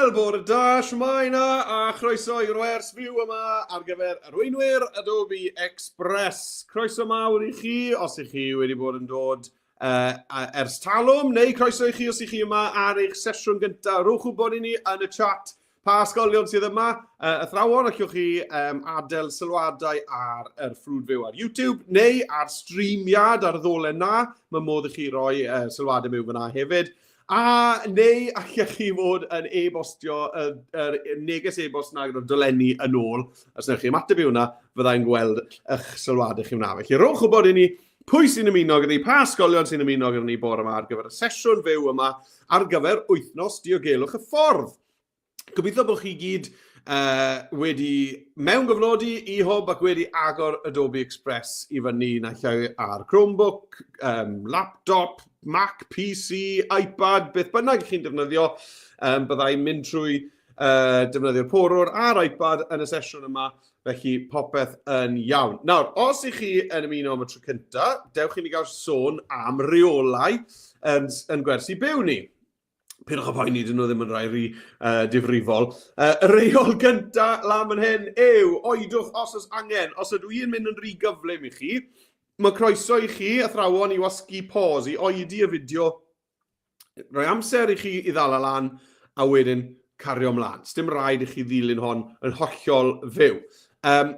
Wel, bore da, shwmae na, a chroeso i'r wers fyw yma ar gyfer arweinwyr Adobe Express. Croeso mawr i chi, os ych chi wedi bod yn dod uh, ers talwm, neu croeso i chi os ych chi yma ar eich sesiwn gyntaf. Rhowch wybod i ni yn y chat pa ysgolion sydd yma. Athrawon, allwch chi um, adael sylwadau ar yr ffrwd fyw ar YouTube, neu ar StreamYard ar y ddolen na. Mae modd i chi roi uh, sylwadau mewn fyna hefyd. A neu allech chi fod yn e-bostio y, yr neges e-bost na gyda'r dolenni yn ôl. Os wnewch chi ymateb i hwnna, fyddai'n gweld eich sylwadau chi hwnna. Felly rhowch wybod i ni pwy sy'n ymuno gyda ni, pa ysgolion sy'n ymuno gyda ni bore yma ar gyfer y sesiwn fyw yma ar gyfer wythnos diogelwch y ffordd. Gobeithio bod chi gyd uh, wedi mewngofnodi i Hwb ac wedi agor Adobe Express i fyny naill ai ar Chromebook, um, laptop, Mac, PC, iPad, beth bynnag chi'n defnyddio. Um, byddai'n mynd trwy uh, defnyddio'r porwr a'r iPad yn y sesiwn yma, felly popeth yn iawn. Nawr, os ych chi yn ymuno am y tro cyntaf, dewch i ni gael sôn am reolau yn, yn gwersi byw ni. Pidwch â poeni, dyn nhw ddim yn rhai rhy uh, difrifol. Uh, y reol gynta lan fan hyn yw, oedwch os oes angen. Os ydw i'n mynd yn rhy gyflym i chi, mae croeso i chi, athrawon, i wasgu pause, i oedi y fideo, rhoi amser i chi i ddal lan, a wedyn cario ymlaen. Sdim rhaid i chi ddilyn hon yn hollol fyw. Um,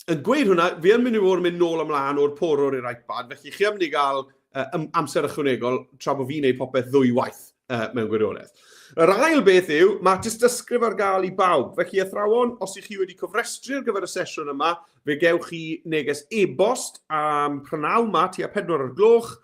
yn gweud hwnna, fi yn mynd i fod yn mynd nôl ymlaen o'r porwr i'r iPad, felly chi am mynd i gael uh, amser ychwanegol tra bod fi'n neud popeth ddwy waith uh, mewn gwirionedd. Yr ail beth yw, mae tystysgrif ar gael i bawb. Felly athrawon, os ych chi wedi cofrestru ar gyfer y sesiwn yma, fe gewch chi neges e-bost am prynawn ma tua 4 o'r gloch,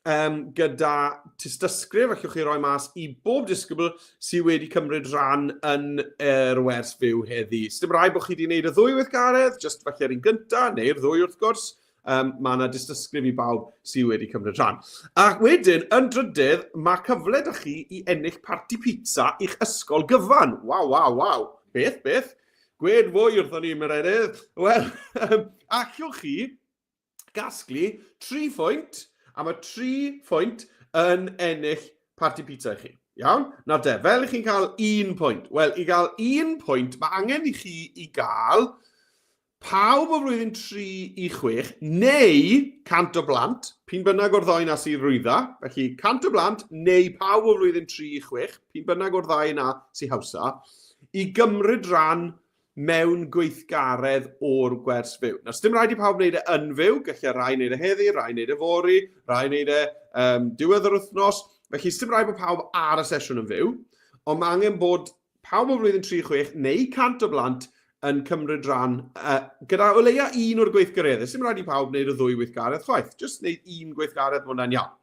um, gyda tystysgrif allwch chi roi mas i bob disgybl sydd wedi cymryd rhan yn yr wers fyw heddi. Sdim rhaid bod chi wedi gwneud y ddwy weithgaredd, jyst falle'r un gyntaf, neu'r ddwy wrth gwrs. Um, mae yna dystysgrif i bawb sydd wedi cymryd rhan. Ac wedyn, yn drydydd, mae cyfle da chi i ennill parti pizza i'ch ysgol gyfan. Waw, waw, waw. Beth, beth? Gwed fwy wrthon ni, Meredydd. Wel, allwch chi gasglu 3 phwynt, a mae 3 phwynt yn ennill parti pizza i chi. Iawn? Nawr te, fel i chi'n cael un pwynt? Wel, i gael un pwynt, mae angen i chi i gael pawb o flwyddyn 3 i 6, neu 100 o blant, p'un bynnag o'r ddau na sydd rwydda, felly 100 o blant, neu pawb o flwyddyn 3 i 6, p'un bynnag o'r ddau na sy'n hawsa, i gymryd rhan mewn gweithgaredd o'r gwers fyw. Nawr, sdim rhaid i pawb wneud e yn fyw, gallai rai wneud e heddi, rai wneud e fory, rai wneud e um, diwedd yr wythnos. Felly, sdim rhaid bod pawb ar y sesiwn yn fyw, ond mae angen bod pawb o flwyddyn 3-6 neu 100 o blant yn cymryd rhan uh, gyda o leia un o'r gweithgareddau. Sdim rhaid i pawb wneud y ddwy weithgaredd chwaith, jyst wneud un gweithgaredd, mae hwnna'n iawn.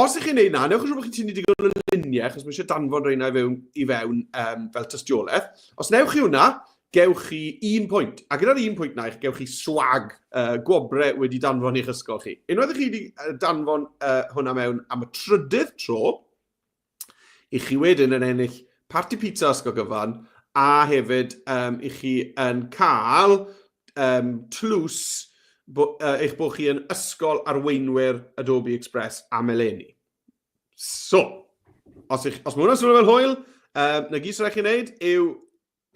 Os ych chi'n neud 'na, newch yn siŵr bod chi'n tynnu digon o luniau, achos mae eisiau danfon rheina i fewn, i fewn um, fel tystiolaeth. Os newch chi hwnna, gewch chi un pwynt. A gyda'r un pwynt na, gewch chi swag, uh, gwobre wedi danfon i'ch ysgol chi. Unwaith ych chi wedi danfon uh, hwnna mewn am y trydydd tro, i chi wedyn yn ennill parti pizza ysgol gyfan, a hefyd um, i chi yn cael um, tlws bo, uh, eich bod chi yn ysgol arweinwyr Adobe Express am eleni. So, os, ich, os mae hwnna'n swnio fel hwyl, um, na gyd sy'n rhaid chi wneud yw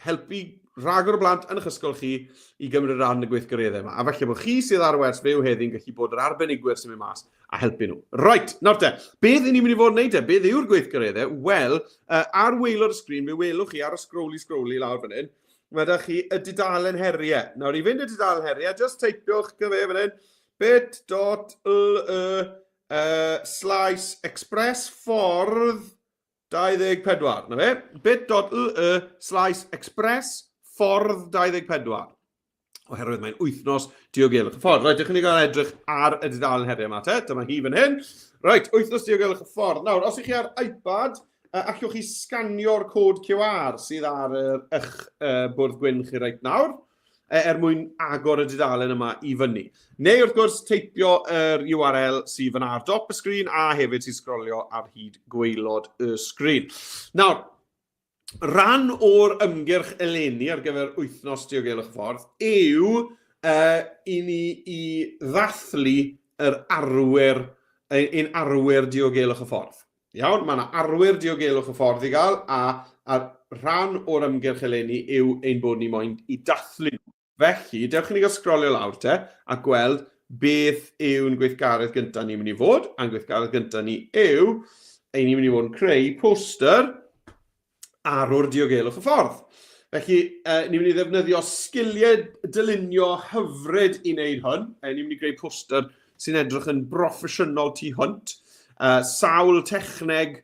helpu rhagor o blant yn eich ysgol chi i gymryd rhan yn y gweithgareddau yma. A falle bod chi sydd ar y wers fyw heddi'n gallu bod yr arbenigwyr sy'n mynd mas a helpu nhw. Right, nawr te, beth ni'n mynd i fod yn neud te? Beth yw'r gweithgareddau? Wel, uh, ar waelod y sgrin, fe welwch chi ar y scrolly scrolly lawr fan hyn, mae da chi y dudalen heriau. Nawr, i fynd y dudalen heriau, just teipiwch gyfe fan hyn, bit.ly uh, slash express ffordd 24, na fe, bit.ly slash express ffordd 24. Oherwydd mae'n wythnos diogelwch y ffordd. Reit, dych chi'n gael edrych ar y dudalen heriau yma te. Dyma hi fan hyn. Reit, wythnos diogelwch y ffordd. Nawr, os ych chi ar iPad, allwch chi sganio'r cod QR sydd ar yr eich uh, bwrdd gwyn chi reit nawr, er mwyn agor y dudalen yma i fyny. Neu wrth gwrs, teipio yr URL sydd fan ar dop y sgrin a hefyd sy'n sgrolio ar hyd gwaelod y sgrin. Nawr, rhan o'r ymgyrch eleni ar gyfer wythnos diogelwch ffordd yw uh, i ni i ddathlu yr arwyr, ein arwyr diogelwch y ffordd. Iawn, mae yna arwyr diogelwch y ffordd i gael, a, a rhan o'r ymgyrch eleni yw ein bod ni moyn i dathlu nhw. Felly, dewch i ni gael sgrolio lawr te a gweld beth yw'n gweithgaredd gyntaf ni'n mynd i fod. A'n gweithgaredd gyntaf ni yw, ein ni'n mynd i fod yn creu poster arwr diogelwch y ffordd. Felly, ni'n mynd i ddefnyddio sgiliau dylunio hyfryd i wneud hwn. Ni'n mynd i greu poster sy'n edrych yn broffesiynol tu hwnt. Sawl techneg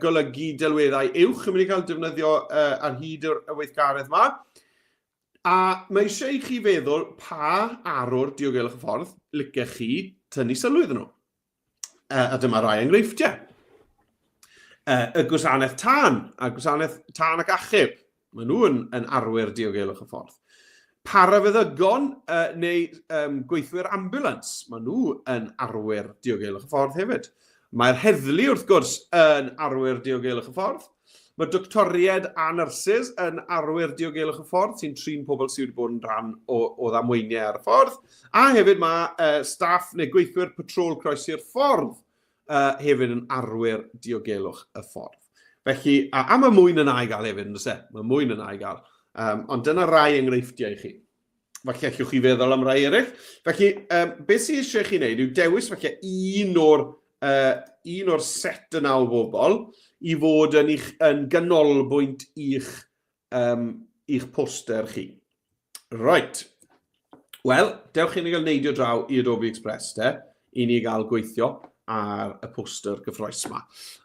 golygu delweddau uwch yn mynd i cael defnyddio ar hyd y weithgaredd yma. A mae eisiau i chi feddwl pa arwr diogelwch y ffordd licech chi tynnu sylw iddyn nhw. A dyma rai enghreifftiau. Y gwasanaeth tân, a gwasanaeth tân ac achub. Maen nhw yn, yn arwyr diogelwch y ffordd. Parafeddygon uh, neu um, gweithwyr ambulance, maen nhw yn arwyr diogelwch y ffordd hefyd. Mae'r heddlu, wrth gwrs, yn arwyr diogelwch y ffordd. Mae doctoriaid a nyrsys yn arwyr diogelwch y ffordd sy'n trin pobl sydd wedi bod yn rhan o, o ddamweiniau ar y ffordd. A hefyd mae staff neu gweithwyr patrol croesi'r ffordd hefyd yn arwyr diogelwch y ffordd. Felly, a, a mae mwy na na i gael hefyd, yn does e? Mae mwy na na i gael. Um, ond dyna rai enghreifftiau i chi. Falle allwch chi feddwl am rai eraill. Felly, um, beth sydd eisiau chi wneud yw dewis falle un o'r, uh, un o'r set yna o bobl i fod yn, eich, yn ganolbwynt i'ch, um, i'ch poster chi. Right. Wel, dewch i ni gael neidio draw i Adobe Express, te, i ni gael gweithio ar y poster gyffroes yma.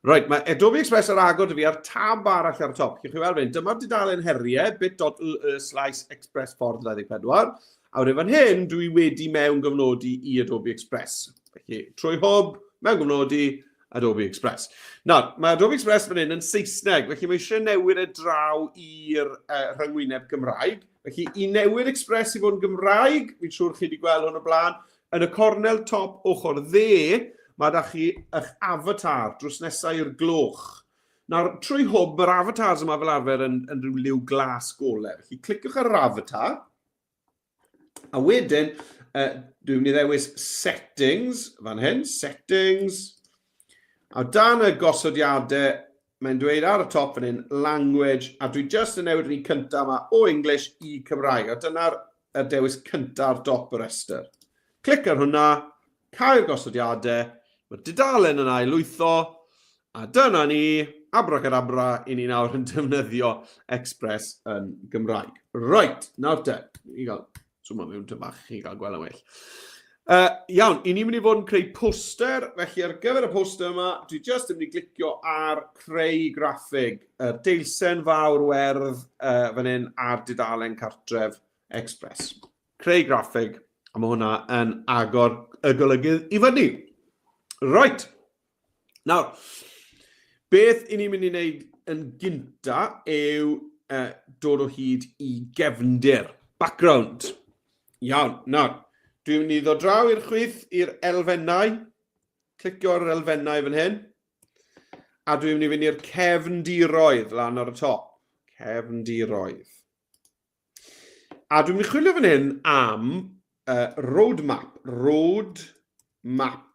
Reit, mae Adobe Express ar agor dy fi ar tab arall ar y top. Gewch chi weld fan dyma'r dudalen heriau, bit.ly slash express ffordd 24. A wedyn fan hyn, dwi wedi mewn gyfnodi i Adobe Express. Felly, trwy hwb, mewn gyfnodi, Adobe Express. Nawr, mae Adobe Express fan hyn yn Saesneg, felly mae eisiau newid e draw i'r uh, rhyngwyneb Gymraeg. Felly, i newid Express i fod yn Gymraeg, fi'n siŵr chi wedi gweld hwn o blaen, yn y cornel top ochr dde, mae da chi eich avatar drws nesaf i'r gloch. Nawr, trwy hwb, mae'r avatars yma fel arfer yn, yn rhyw liw glas gole. Felly, cliciwch ar yr avatar, a wedyn, uh, dwi'n mynd i ddewis settings, fan hyn, settings, a dan y gosodiadau, mae'n dweud ar y top fan hyn, language, a dwi just yn newid yr un cyntaf yma o English i Cymraeg. A dyna'r y dewis cyntaf ar dop y rhestr. Clic ar hwnna, cau'r gosodiadau, mae'r dudalen yna i lwytho, a dyna ni, abracadabra, i ni nawr yn defnyddio Express yn Gymraeg. Right, nawr te, i gael zoom mewn ty bach i gael gweld yn well. Iawn, i ni'n mynd i fod yn creu poster, felly ar gyfer y poster yma, dwi jyst yn mynd i glicio ar creu graffig, yr deilsen fawr werdd uh, fan hyn ar dudalen cartref Express. Creu graffig, a mae hwnna yn agor y golygydd i fyny. Right. Nawr, beth i ni'n mynd i wneud yn gynta yw uh, dod o hyd i gefndir, background. Iawn, nawr, dwi'n mynd i ddod draw i'r chwith i'r elfennau, clicio ar yr elfennau fan hyn, a dwi'n mynd i fynd i'r cefndiroedd lan ar y top. Cefndiroedd. A dwi'n mynd i chwilio fan hyn am roadmap. Roadmap.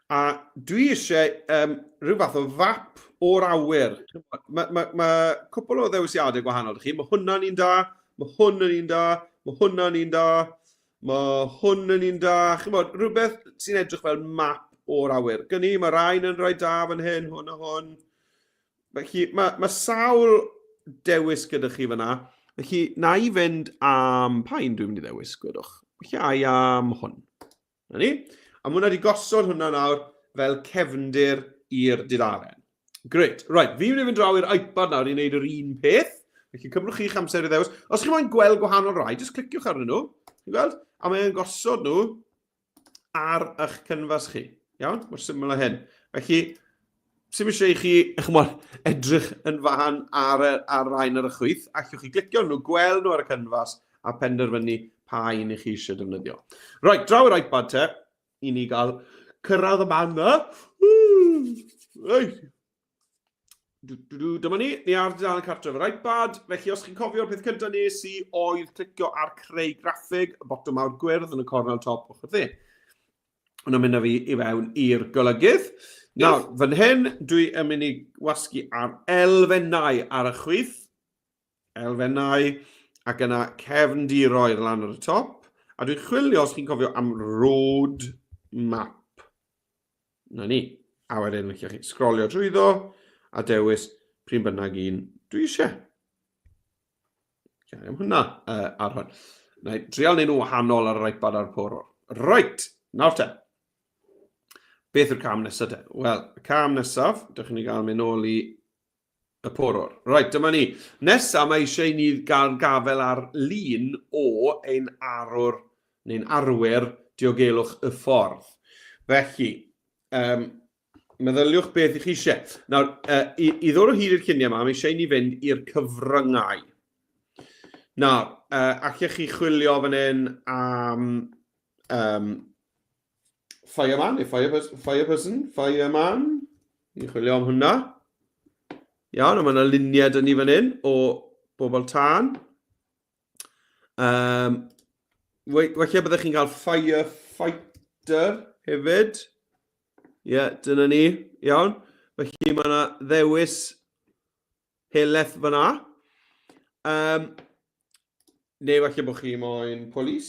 A dwi eisiau um, rhyw fath o fap o'r awyr. Mae ma, ma cwpl o ddewisiadau gwahanol chi. Mae hwnna'n un da, mae hwn yn un da, mae hwnna'n un da, mae hwn yn un da. Chymod, rhywbeth sy'n edrych fel map o'r awyr. Gynni, mae rhain yn rhai da fan hyn, hwn a hwn. Felly, mae, mae sawl dewis gyda chi fyna. Felly, na i fynd am... Pa un dwi'n mynd i ddewis, gwedwch? Felly, ai am hwn. Na ni. A mae hwnna wedi gosod hwnna nawr fel cefndir i'r dudalen. Great. Right, fi'n mynd i fynd draw i'r iPad nawr i wneud yr un peth. Felly cymrwch chi'ch amser i ddewis. Os chi'n moyn gweld gwahanol rai, jyst cliciwch arnyn nhw. Chi'n gweld? A mae'n gosod nhw ar eich cynfas chi. Iawn? Mor syml â hyn. Felly, sy'n eisiau i chi, chymod, edrych yn fan ar, y, ar rhain ar y chwith, allwch chi glicio nhw, gweld nhw ar y cynfas, a penderfynu pa un i chi eisiau defnyddio. Right, draw i'r iPad te, i ni gael cyrraedd y man yna. Reit. Dyma ni, ni ar dudalen cartref yr iPad, felly os chi'n cofio'r peth cyntaf nes i oedd clicio ar creu graffig, y botwm mawr gwyrdd yn y cornel top ochr dde. Hwna'n mynd â fi i fewn i'r golygydd. Nawr, fan hyn, dwi yn mynd i wasgu ar elfennau ar y chwith. Elfennau, ac yna cefndiroedd lan ar y top. A dwi'n chwilio, os chi'n cofio, am road map. Na ni. A wedyn, allwch chi sgrolio drwyddo a dewis pryn bynnag un dwi eisiau. Iawn, am hwnna ar hwn. Na i drial neud nhw wahanol ar yr iPad a'r porwr. Reit, nawr te. Beth yw'r cam nesaf te? Wel, y cam nesaf, dych chi'n gael mynd nôl i y porwr. Reit, dyma ni. Nesaf, mae eisiau i ni gael gafel ar lun o ein arwr neu'n arwyr diogelwch y ffordd. Felly, um, Meddyliwch beth i chi eisiau. Nawr, uh, i, i ddod o hyd i'r lluniau yma, mae eisiau i ni fynd i'r cyfryngau. Nawr, uh, allech chi chwilio fan hyn am um, fireman, neu fire, fire person, fireman. Ni'n chwilio am hwnna. Iawn, a mae yna luniau dyn ni fan hyn o bobl tân. Um, Falle byddech chi'n cael firefighter hefyd. Ie, yeah, dyna ni. Iawn. Felly mae yna ddewis helaeth fyna. Um, neu falle bod chi moyn polis.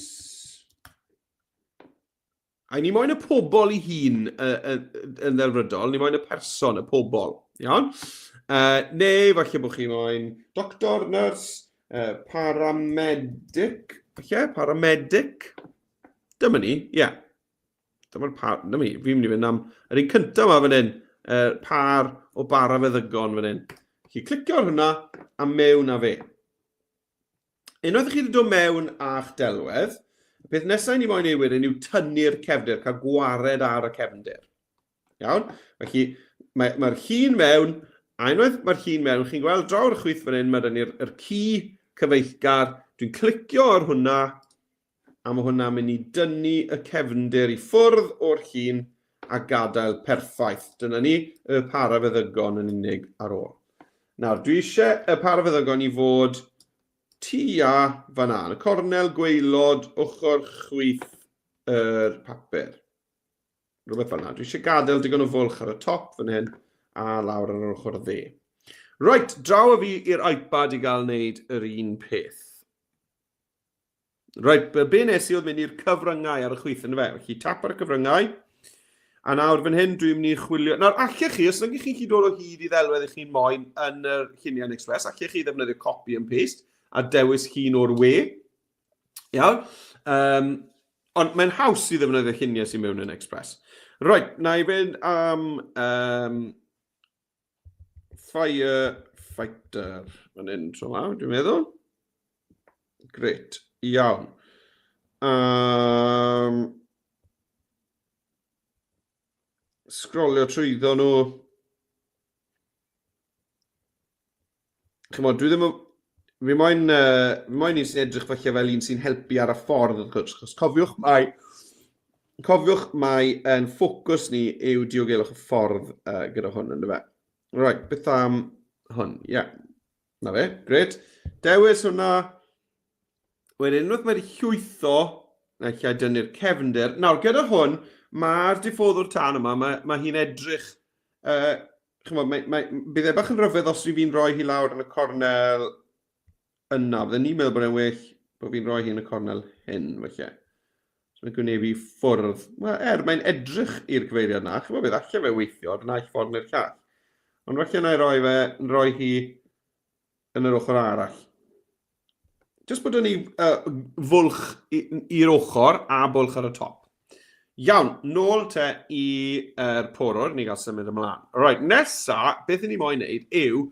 A ni moyn y pobl i hun yn ddelfrydol, ni moyn y person, y pobl, iawn? Neu falle bod chi moyn doctor, nyrs, paramedic, falle, paramedic. Dyma ni, ie. Yeah. Dyma'r par, dyma ni, fi'n mynd i fynd am yr un cyntaf yma fan hyn, par o barafeddygon fan hyn. Chi clicio ar hwnna a mewn â fe. Unwaith i chi wedi dod mewn â'ch delwedd, y peth nesaf i ni moyn ei wedyn yw tynnu'r cefndir, cael gwared ar y cefndir. Iawn? Felly, mae'r mae llun mewn, a unwaith mae'r llun mewn, chi'n gweld draw ar y chwith fan hyn, mae dyn ni'r er ci cyfeillgar. Dwi'n clicio ar hwnna, a mae hwnna'n mynd i dynnu y cefndir i ffwrdd o'r llun a gadael perffaith. Dyna ni, y parafeddygon yn unig ar ôl. Nawr, dwi eisiau y parafeddygon i fod tua fan'na, yn y cornel gwaelod ochr chwith yr papur. Rhywbeth fel yna. Dwi eisiau gadael digon o fwlch ar y top fan hyn a lawr ar yr ochr dde. Right, draw â fi i'r iPad i gael wneud yr un peth. Reit, be nes i oedd mynd i'r cyfryngau ar y chwith yn fe. Felly tap ar y cyfryngau. A nawr fan hyn dwi'n mynd i chwilio... Nawr, allech chi, os nag ych chi'n gallu dod o hyd i ddelwedd ych chi'n moyn yn yr lluniau yn Express, allech chi ddefnyddio copy and paste a dewis llun o'r we. Iawn. Um, ond mae'n haws i ddefnyddio lluniau sy'n mewn yn Express. Reit, na i fynd am um, Firefighter fan hyn tro yma, dwi'n meddwl. Gret, iawn. Um, sgrolio trwyddo nhw. Chymod, dwi ddim yn... Fi moyn, uh, fi moyn un sy'n edrych falle fel un sy'n helpu ar y ffordd, wrth gwrs. Chos cofiwch mai, cofiwch mai yn ffocws ni yw diogelwch y ffordd uh, gyda hwn, ynddo fe. Right, beth am hwn? Ie, yeah. Na fe, gret. Dewis hwnna. Wedyn, unwaith mae wedi llwytho, na lle dynnu'r cefndir. Nawr, gyda hwn, mae'r diffoddwr tân yma, mae, mae hi'n edrych... Uh, chymod, mae, mae, bydd e bach yn rhyfedd os fi'n rhoi hi lawr yn y cornel yna. Fydden ni'n meddwl bod e'n well bod fi'n rhoi hi yn y cornel hyn, felly. So mae'n gwneud fi ffwrdd. Wel, er, mae'n edrych i'r cyfeiriad na. Chymod beth, allai fe weithio ar naill ffordd neu'r llall. Ond falle na i roi fe, roi hi yn yr ochr arall. Just bod ni uh, fwlch i'r ochr a bwlch ar y top. Iawn, nôl te i'r er porwr, ni gael symud ymlaen. Right, nesa, beth ni moyn wneud yw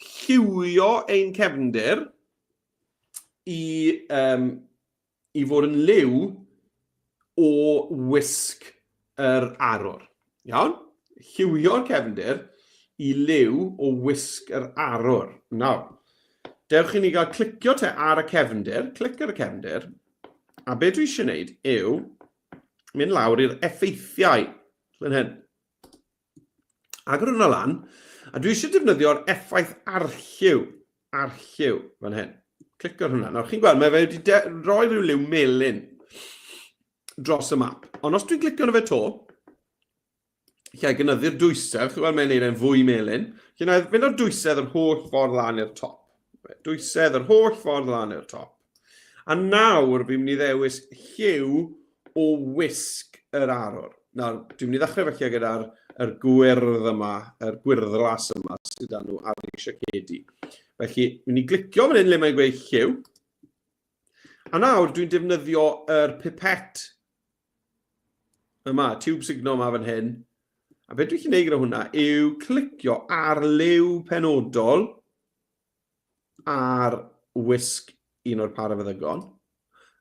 lliwio ein cefndir i um, i fod yn liw o wisg yr arwr. Iawn? Lliwio'r cefndir i liw o wisg yr arwr. Nawr, dewch i ni gael clicio te ar y cefndir, clic ar y cefndir, a be dwi eisiau gwneud yw mynd lawr i'r effeithiau fan hyn. Agor hwnna lan, a dwi eisiau defnyddio'r effaith arlliw, arlliw fan hyn. Clicio ar hwnna. Nawr, chi'n gweld, mae fe wedi rhoi rhyw liw melyn dros y map. Ond os dwi'n clicio arno fe to, Lle i gynyddu'r dwysedd, chi'n gweld mae'n neud e'n fwy melyn. Lle na i fynd o'r dwysedd yr holl ffordd lan i'r top. Dwysedd yr holl ffordd lan i'r top. A nawr fi'n mynd i ddewis lliw o wisg yr arwr. Nawr, dwi'n mynd i ddechrau felly gyda'r yr gwyrdd yma, yr gwyrddlas yma sydd â nhw ar ei siacedi. Felly, mynd i glicio fan hyn le mae'n gweud lliw. A nawr dwi'n defnyddio yr pipet yma, tiwb sugno yma fan hyn. A beth dwi'n gallu gwneud gyda hwnna yw clicio ar liw penodol ar wisg un o'r parafeddygon.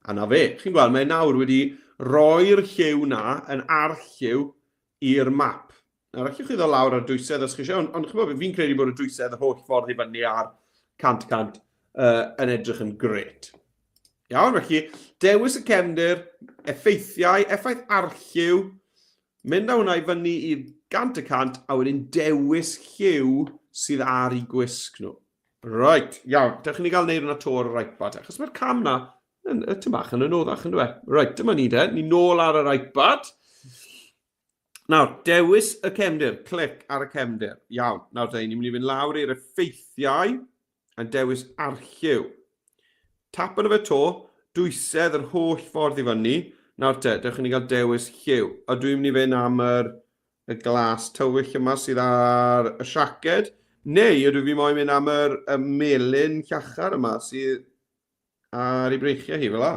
A na fe, chi'n gweld, mae nawr wedi roi'r lliw na yn arlliw i'r map. Nawr, allwch chi ddod lawr ar dwysedd os chi eisiau, ond, ond chymod, fi'n credu bod y dwysedd yr holl ffordd i fyny ar 100% yn edrych yn gret. Iawn, felly, dewis y cefndir, effeithiau, effaith arlliw, mynd â hwnna i fyny i 100%, a wedyn dewis lliw sydd ar eu gwisg nhw. Right, iawn, dewch i ni gael neud hwnna to ar yr iPad, achos mae'r cam na yn, y tyn bach yn anoddach, yn dweud. Right, dyma ni de, ni nôl ar yr iPad. Nawr, dewis y cefndir, clic ar y cefndir. Iawn, nawr da ni'n mynd i fynd lawr i'r effeithiau a dewis arlliw. Tap arno fe to, dwysedd yr holl ffordd i fyny. Nawr te, dewch i ni gael dewis lliw. A dwi'n mynd i fynd am yr, y glas tywyll yma sydd ar y siaced. Neu ydw fi moyn mynd am yr, y melyn llachar yma sydd ar ei breichiau hi fel la.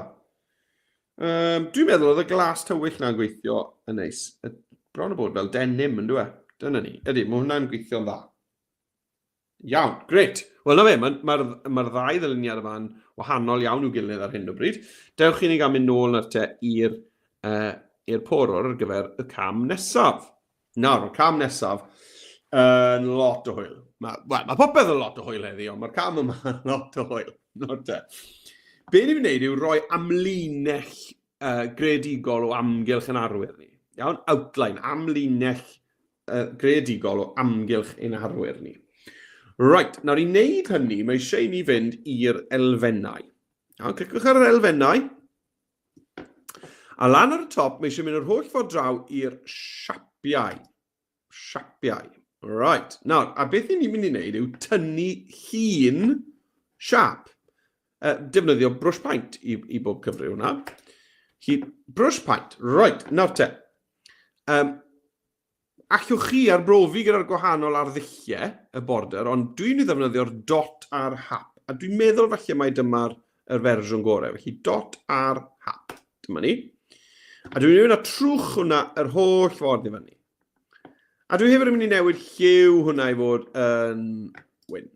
Um, dwi'n meddwl oedd y glas tywyll na'n gweithio yn neis. Bron o bod fel denim yn dweud. Dyna ni. Ydy, mae hwnna'n gweithio'n dda. Iawn, gret. Wel, na fe, mae'r ma, ma, ma ddau ddyluniad yma'n wahanol iawn i'w gilydd ar hyn o bryd. Dewch i ni gael mynd nôl nawr te i'r uh, i'r porwr ar gyfer y cam nesaf. Nawr, y cam nesaf yn lot o hwyl. Mae, well, mae popeth yn lot o hwyl heddi, ond mae'r cam yma yn lot o hwyl. Nawr te. Be ni'n wneud yw rhoi amlinell uh, greadigol o amgylch yn arwyr ni. Iawn? Outline, amlinell uh, greadigol o amgylch ein harwyr ni. Right, nawr i wneud hynny, mae eisiau i ni fynd i'r elfennau. Iawn, cliciwch ar yr elfennau. A lan ar y top, mae eisiau mynd yr holl ffordd draw i'r siapiau. Siapiau. Right. Nawr, a beth ni'n mynd i wneud yw tynnu llun siap. Uh, defnyddio brush paint i, i bob cyfri hwnna. Hi, brush paint. Right, nawr te. Um, allwch chi arbrofi gyda'r gwahanol arddulliau y border, ond dwi'n ei ddefnyddio'r dot ar hap. A dwi'n meddwl falle mai dyma'r yr fersiwn gorau. Felly dot ar hap. Dyma ni. A dwi'n mynd â trwch hwnna yr holl ffordd i fyny. A dwi hefyd yn mynd i newid lliw hwnna i fod yn wyn.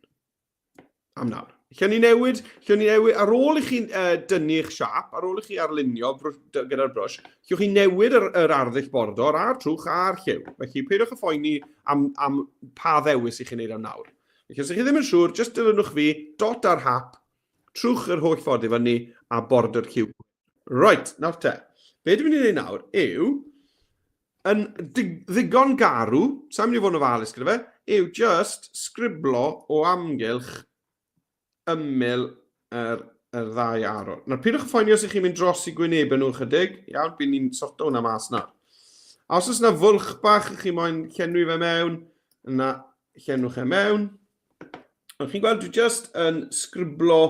Am nawr. Lle ni newid, lle ni newid, ar ôl i chi uh, dynnu eich siap, ar ôl i chi arlunio gyda'r brwsh, llwch chi newid yr, yr arddull bordor a'r trwch a'r lliw. Felly peidiwch â phoeni am, am pa ddewis i chi'n neud am nawr. Felly os ydych chi ddim yn siŵr, jyst dilynwch fi, dot ar hap, trwch yr holl ffordd i fyny a border lliw. Right, nawr te. Be dwi'n mynd i wneud nawr yw, yn ddigon garw, sa'n mynd i fod yn ofalus gyda fe, yw just sgriblo o amgylch ymyl yr, yr ddau arwr. Nawr, pidwch phoeni os ych chi'n mynd dros i gwynebau nhw ychydig. Iawn, bydd ni'n sorto hwnna mas nawr. A os oes yna fwlch bach ych chi moyn llenwi fe mewn, yna llenwch e mewn. Ond chi'n gweld, dwi just yn sgriblo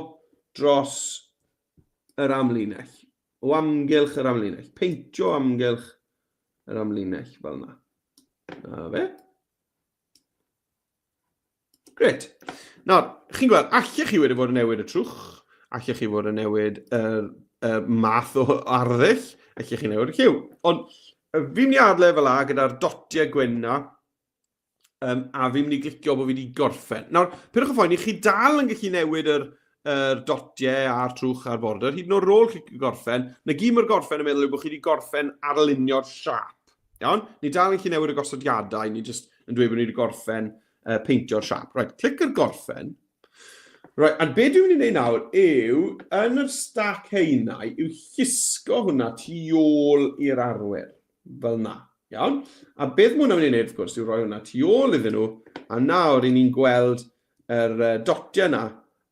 dros yr amlinell. O amgylch yr amlinell. Peintio amgylch yr amlinell fel yna. Na fe. Gret. Nawr, chi'n gweld, allech chi wedi bod yn newid y trwch, allech chi fod yn newid y, y math o arddull, allech chi newid y lliw. Ond fi'n mynd i adle fel la gyda'r dotiau gwyn na, um, a fi'n mynd i glicio bod fi wedi gorffen. Nawr, pidwch â phoeni, chi dal yn gallu newid yr, yr dotiau a'r trwch a'r border, hyd yn oed rôl clicio gorffen. Na gyd mae'r gorffen yn meddwl yw bod chi wedi gorffen arlunio'r siap. Iawn? Ni dal yn gallu newid y gosodiadau, ni jyst yn dweud bod ni wedi gorffen uh, peintio'r siap. Right, clic ar gorffen. Right, a be dwi'n mynd i wneud nawr yw, yn yr stac heinau, yw llusgo hwnna tu ôl i'r arwyr. Fel na. Iawn? A beth mae hwnna'n mynd i wneud, wrth gwrs, yw rhoi hwnna tu ôl iddyn nhw, a nawr i ni'n gweld yr uh, dotiau yna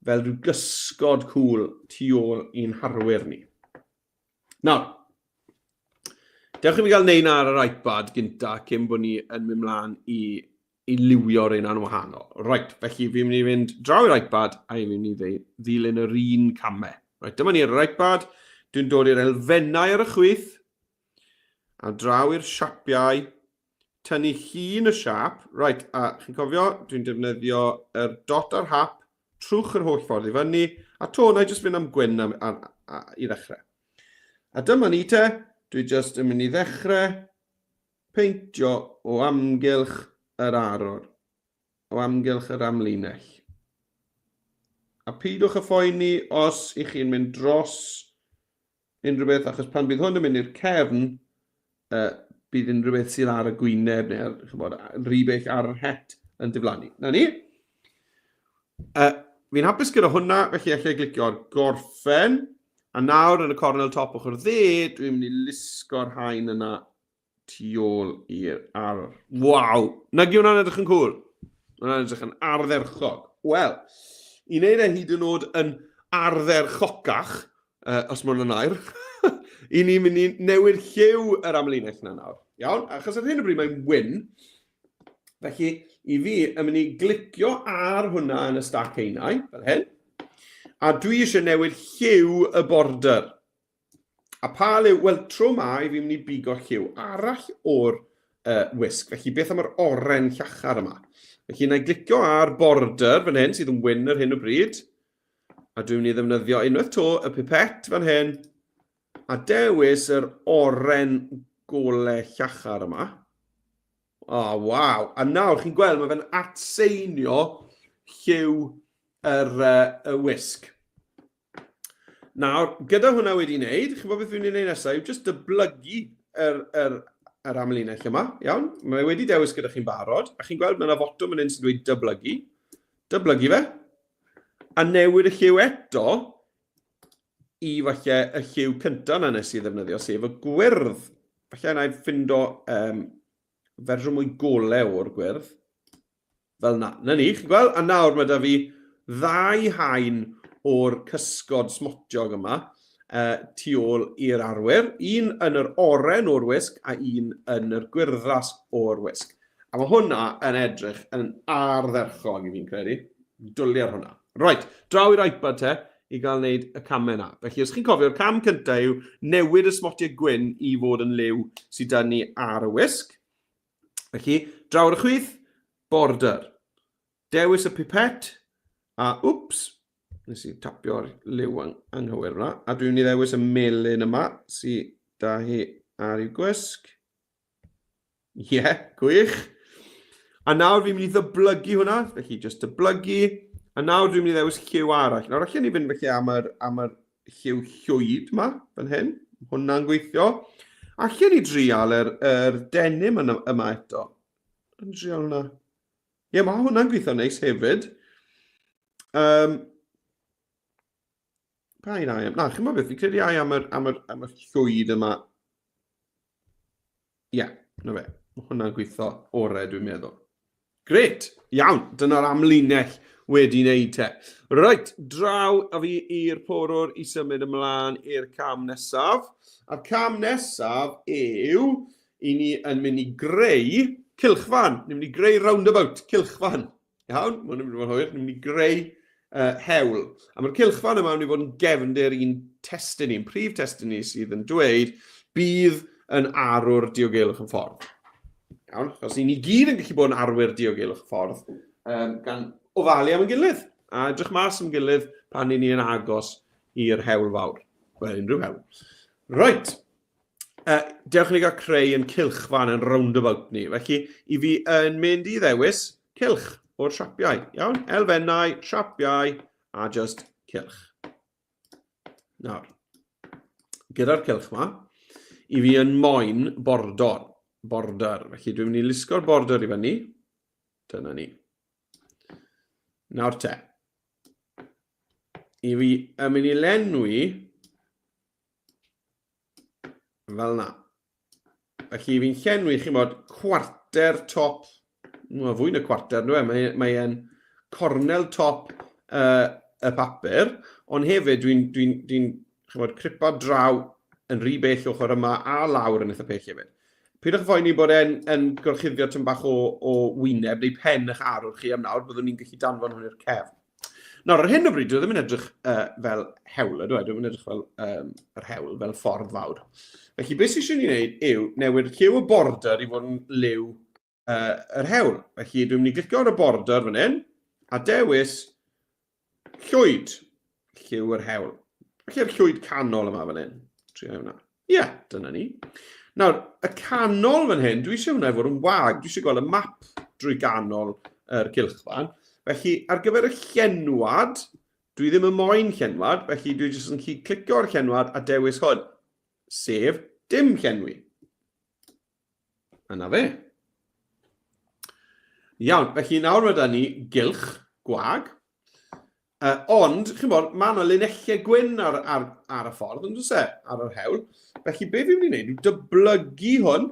fel rhyw gysgod cŵl tu ôl i'n harwyr ni. Nawr, Dewch i mi gael neud ar yr iPad gynta cyn bod ni yn mynd mlaen i, i liwio reina'n wahanol. Right, felly fi'n mynd i fynd draw i'r iPad a fi'n mynd i ddilyn yr un camau. Right, dyma ni ar yr iPad. Dwi'n dod i'r elfennau ar y chwith a draw i'r siapiau, tynnu llun y siap. Right, a chi'n cofio, dwi'n defnyddio yr dot ar hap trwch yr holl ffordd i fyny, a to, na i jyst fynd am gwyn am, ar, ar, i ddechrau. A dyma ni te, dwi jyst yn mynd i ddechrau peintio o amgylch yr arwr, o amgylch yr amlinell. A pidwch y phoeni os i chi'n mynd dros unrhyw beth, achos pan bydd hwn yn mynd i'r cefn, uh, bydd unrhyw beth sydd ar y gwyneb neu ar, chybod, rhy bell ar yr het yn diflannu. Na ni. Uh, fi'n hapus gyda hwnna, felly allai glicio ar gorffen. A nawr yn y cornel top ochr dde, dwi'n mynd i lusgo'r haen yna tu ôl i'r arwr. Waw! Nag yw hwnna'n edrych yn cool? Hwnna'n edrych yn ardderchog. Wel, i wneud e hyd yn oed yn ardderchocach, uh, os mae hwnna'n air, i ni'n mynd i newid lliw yr amlinell yna nawr. Iawn? Achos ar hyn o bryd mae'n wyn. Felly, i fi, yn mynd i glicio ar hwnna yn y stac einau, fel hyn. A dwi eisiau newid lliw y border. A pa liw? Wel, tro ma, i fi'n mynd i bigo lliw arall o'r uh, wisg. Felly, beth am yr oren llachar yma? Felly, na i glicio ar border fan hyn, sydd yn wyn ar hyn o bryd. A dwi'n mynd i ddefnyddio unwaith to y pipet fan hyn, a dewis yr oren gole llachar yma. O, oh, waw. A nawr, chi'n gweld, mae fe'n atseinio lliw yr, uh, y wisg. Nawr, gyda hwnna wedi wneud, chi'n gwybod beth fi'n mynd i wneud nesaf, yw jyst dyblygu yr, yr, yr amlinell yma, iawn? Mae wedi dewis gyda chi'n barod, a chi'n gweld mae yna fotwm yn un sy'n dweud dyblygu. Dyblygu fe, a newid y lliw eto i falle y lliw cyntaf na nes i ddefnyddio, sef y gwyrdd. Falle na i ffindo um, fersiwn mwy golew o'r gwyrdd. Fel 'na. 'Na ni, chi'n gweld? A nawr mae 'da fi ddau haen o'r cysgod smotiog yma uh, tu ôl i'r arwyr. Un yn yr oren o'r wisg a un yn yr gwyrddlas o'r wisg. A mae hwnna yn edrych yn ardderchog i fi'n credu. Dwlu ar hwnna. Right, draw i'r iPad te i gael wneud y camau yna. Felly, os chi'n cofio'r cam cyntaf yw newid y smotiau gwyn i fod yn liw sydd 'da ni ar y wisg. Felly, draw ar y chwith, border. Dewis y pipet, a wps, nes i tapio'r liw ang anghywir yna. A dwi'n mynd i ddewis y melyn yma sydd da hi ar ei gwisg. Ie, yeah, gwych. A nawr fi'n mynd i ddyblygu hwnna, felly just dyblygu. A nawr dwi'n mynd i ddewis lliw arall. Nawr allan ni fynd felly am yr, am yr lliw llwyd yma, fan hyn. Hwnna'n gweithio. Allan ni drial yr, yr denim yna, yma eto. Yn drial hwnna. Ie, yeah, mae hwnna'n gweithio neis hefyd. Um, pa un ai am? Na, chi'n beth, fi'n credu ai am yr, am yr, am y llwyd yma. Ie, yeah, na fe. Mae hwnna'n gweithio orau, dwi'n meddwl. Gret! Iawn, dyna'r amlinell wedi wneud te. Reit, draw a fi i'r porwr i symud ymlaen i'r cam nesaf. A'r cam nesaf yw i ni yn mynd i greu cylchfan. Ni'n mynd i greu roundabout, cylchfan. Iawn, mae'n mynd i fod yn hwyr. Ni'n mynd i greu uh, hewl. A mae'r cylchfan yma yn mynd i fod yn gefndir i'n testun ni'n prif testun ni sydd yn dweud bydd yn arwr diogelwch yn ffordd. Iawn, achos ni gyd yn gallu bod yn arwyr diogelwch y ffordd um, gan ofalu am yn gilydd a edrych mas am gilydd pan ni yn agos i'r hewl fawr. Wel, unrhyw hewl. Right. Uh, dewch ni gael creu yn cylchfan yn roundabout ni. Felly, i fi yn mynd i ddewis cylch o'r siapiau. Iawn? Elfennau, siapiau, a just cylch. Nawr, gyda'r cylch yma, i fi yn moyn bordor. Border. Felly dwi'n mynd i lusgo'r border i fyny. Dyna ni. Nawr te. I fi yn mynd i lenwi Fel na. Felly fi'n llenwi, chi'n bod, cwarter top, mae fwy na cwarter, nhw e, mae, mae e'n cornel top uh, y papur, ond hefyd dwi'n dwi, dwi, chi'n bod, cripa draw yn rhy bell ochr yma a lawr yn eitha pell hefyd. Peidiwch â phoeni bod e'n yn gorchuddio tyn bach o, o wyneb neu pen eich arwr chi am nawr, byddwn ni'n gallu danfon hwn i'r cefn. Nawr, ar hyn o bryd, dwi ddim yn edrych fel hewl, ydw e? Dwi ddim yn edrych fel um, yr hewl, fel ffordd fawr. Felly, beth sydd eisiau ni wneud yw newid lliw y border i fod yn liw yr hewl. Felly, dwi'n mynd i glicio ar y border fan hyn, a dewis llwyd, lliw yr hewl. Felly'r llwyd canol yma fan hyn. Trio hwnna. Ie, yeah, dyna ni. Nawr, y canol fan hyn, dwi eisiau hwnna i fod yn wag. Dwi eisiau gweld y map drwy ganol yr cylchfan. Felly, ar gyfer y llenwad, dwi ddim yn moyn llenwad, felly dwi jyst yn gallu clicio ar llenwad a dewis hwn, sef dim llenwi. A na fe. Iawn, felly nawr mae da ni gylch gwag. Ond, chi'n bod, mae yna linellau gwyn ar, ar, ar y ffordd, yn dweud e, ar yr hewl. Felly, be fi'n mynd i wneud yw dyblygu hwn,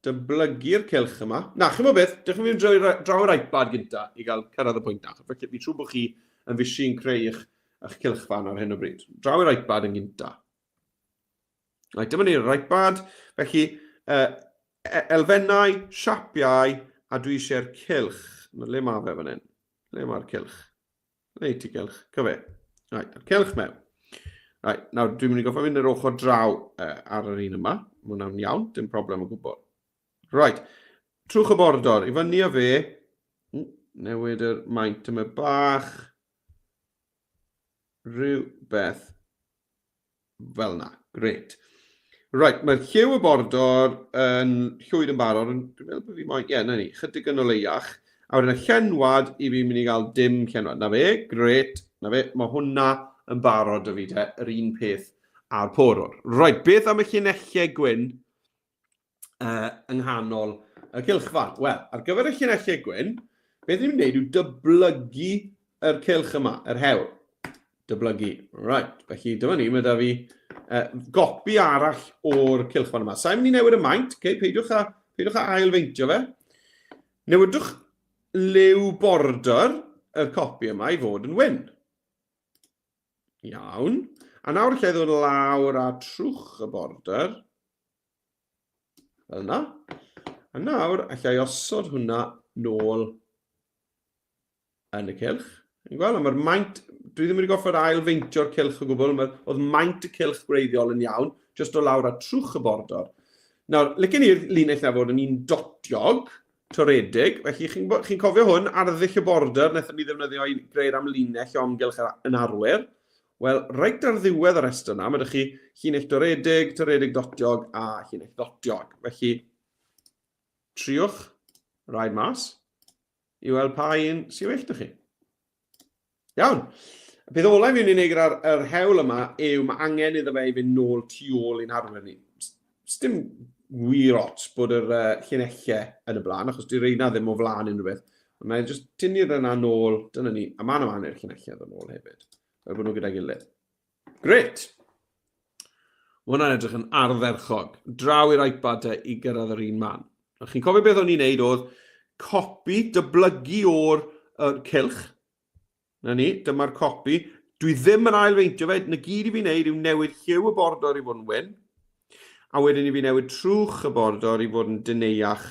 dyblygu'r cylch yma. Na, chi'n bod beth, dych chi'n mynd draw yr iPad gynta i gael cyrraedd y pwynt na. Felly, fi'n siŵr bod chi yn fysi'n creu eich, eich cylchfan ar hyn o bryd. Draw i'r iPad yn gynta. Right, dyma ni'r iPad. Felly, elfennau, siapiau, a dwi eisiau'r cylch. Le mae fe fan hyn? Le mae'r cylch? Le ti gylch? Cyfe. Right, yr cylch mewn. Right, nawr dwi'n mynd i goffa fynd yr ochr draw ar yr un yma. Mae hwnna'n iawn, dim problem o gwbl. Right, trwch y bordor, i fyny â fe. Newid yr maint yma bach. Rhywbeth fel na. Gret. Right, mae'r lliw y bordor yn llwyd yn barod, ond dwi'n meddwl bod fi moyn... Ie, yeah, na ni, chydig yn oleiach. A wedyn y llenwad, i fi'n mynd i gael dim llenwad. Na fe, gret, na fe, mae hwnna yn barod o fi te, yr un peth a'r porwr. Right, beth am y llinellau gwyn yng nghanol y cylchfan? Wel, ar gyfer y llinellau gwyn, beth ni'n gwneud yw dyblygu yr cylch yma, yr hewl. Dyblygu. Right, felly dyma ni, mae da fi gopi arall o'r cylchfan yma. Sa'n mynd i newid y maint, okay? Peidiwch â, peidiwch â ailfeintio fe. Newidwch liw border yr copi yma i fod yn wyn. Iawn. A nawr lle ddod lawr a trwch y border. Fel yna. A nawr, allai osod hwnna nôl yn y cylch. Yn gweld, mae'r maint, dwi ddim wedi gorfod ail feintio'r cylch o gwbl, mae, oedd maint y cylch gwreiddiol yn iawn, jyst o lawr a trwch y bordor. Nawr, licen i'r linell na fod yn un dotiog, toredig, felly chi'n chi cofio hwn, arddull y border, wnaethon ni ddefnyddio i greu'r amlinell o amgylch yn arwyr. Wel, reit ar ddiwedd y rhestr yna, mae ydych chi llinell doredig, toredig dotiog a llinell ddotiog. Felly, triwch rhaid mas i weld pa un sy'n well 'da chi. Iawn. Y peth olaf fi'n ei wneud gyda'r yr hewl yma yw mae angen iddo fe i fynd nôl tu ôl i'n harwyr ni. Dim wir ots bod yr llinellau yn y blaen, achos di reina ddim o flaen unrhyw beth. Ond mae'n just tynnu'r yna nôl, dyna ni, a mae'n yma i'r llinellau ddod nôl hefyd. Fel bod nhw gyda'i gilydd. Gret! Mae hwnna'n edrych yn ardderchog. Draw i'r iPad te i gyrraedd yr un man. Chi'n cofio beth o'n i'n neud oedd copi, dyblygu o'r er cylch. Na ni, dyma'r copi. Dwi ddim yn ailfeintio fe, na gyd i fi wneud yw newid lliw y bordor i fod yn wyn. A wedyn i fi newid trwch y bordor i fod yn deneuach.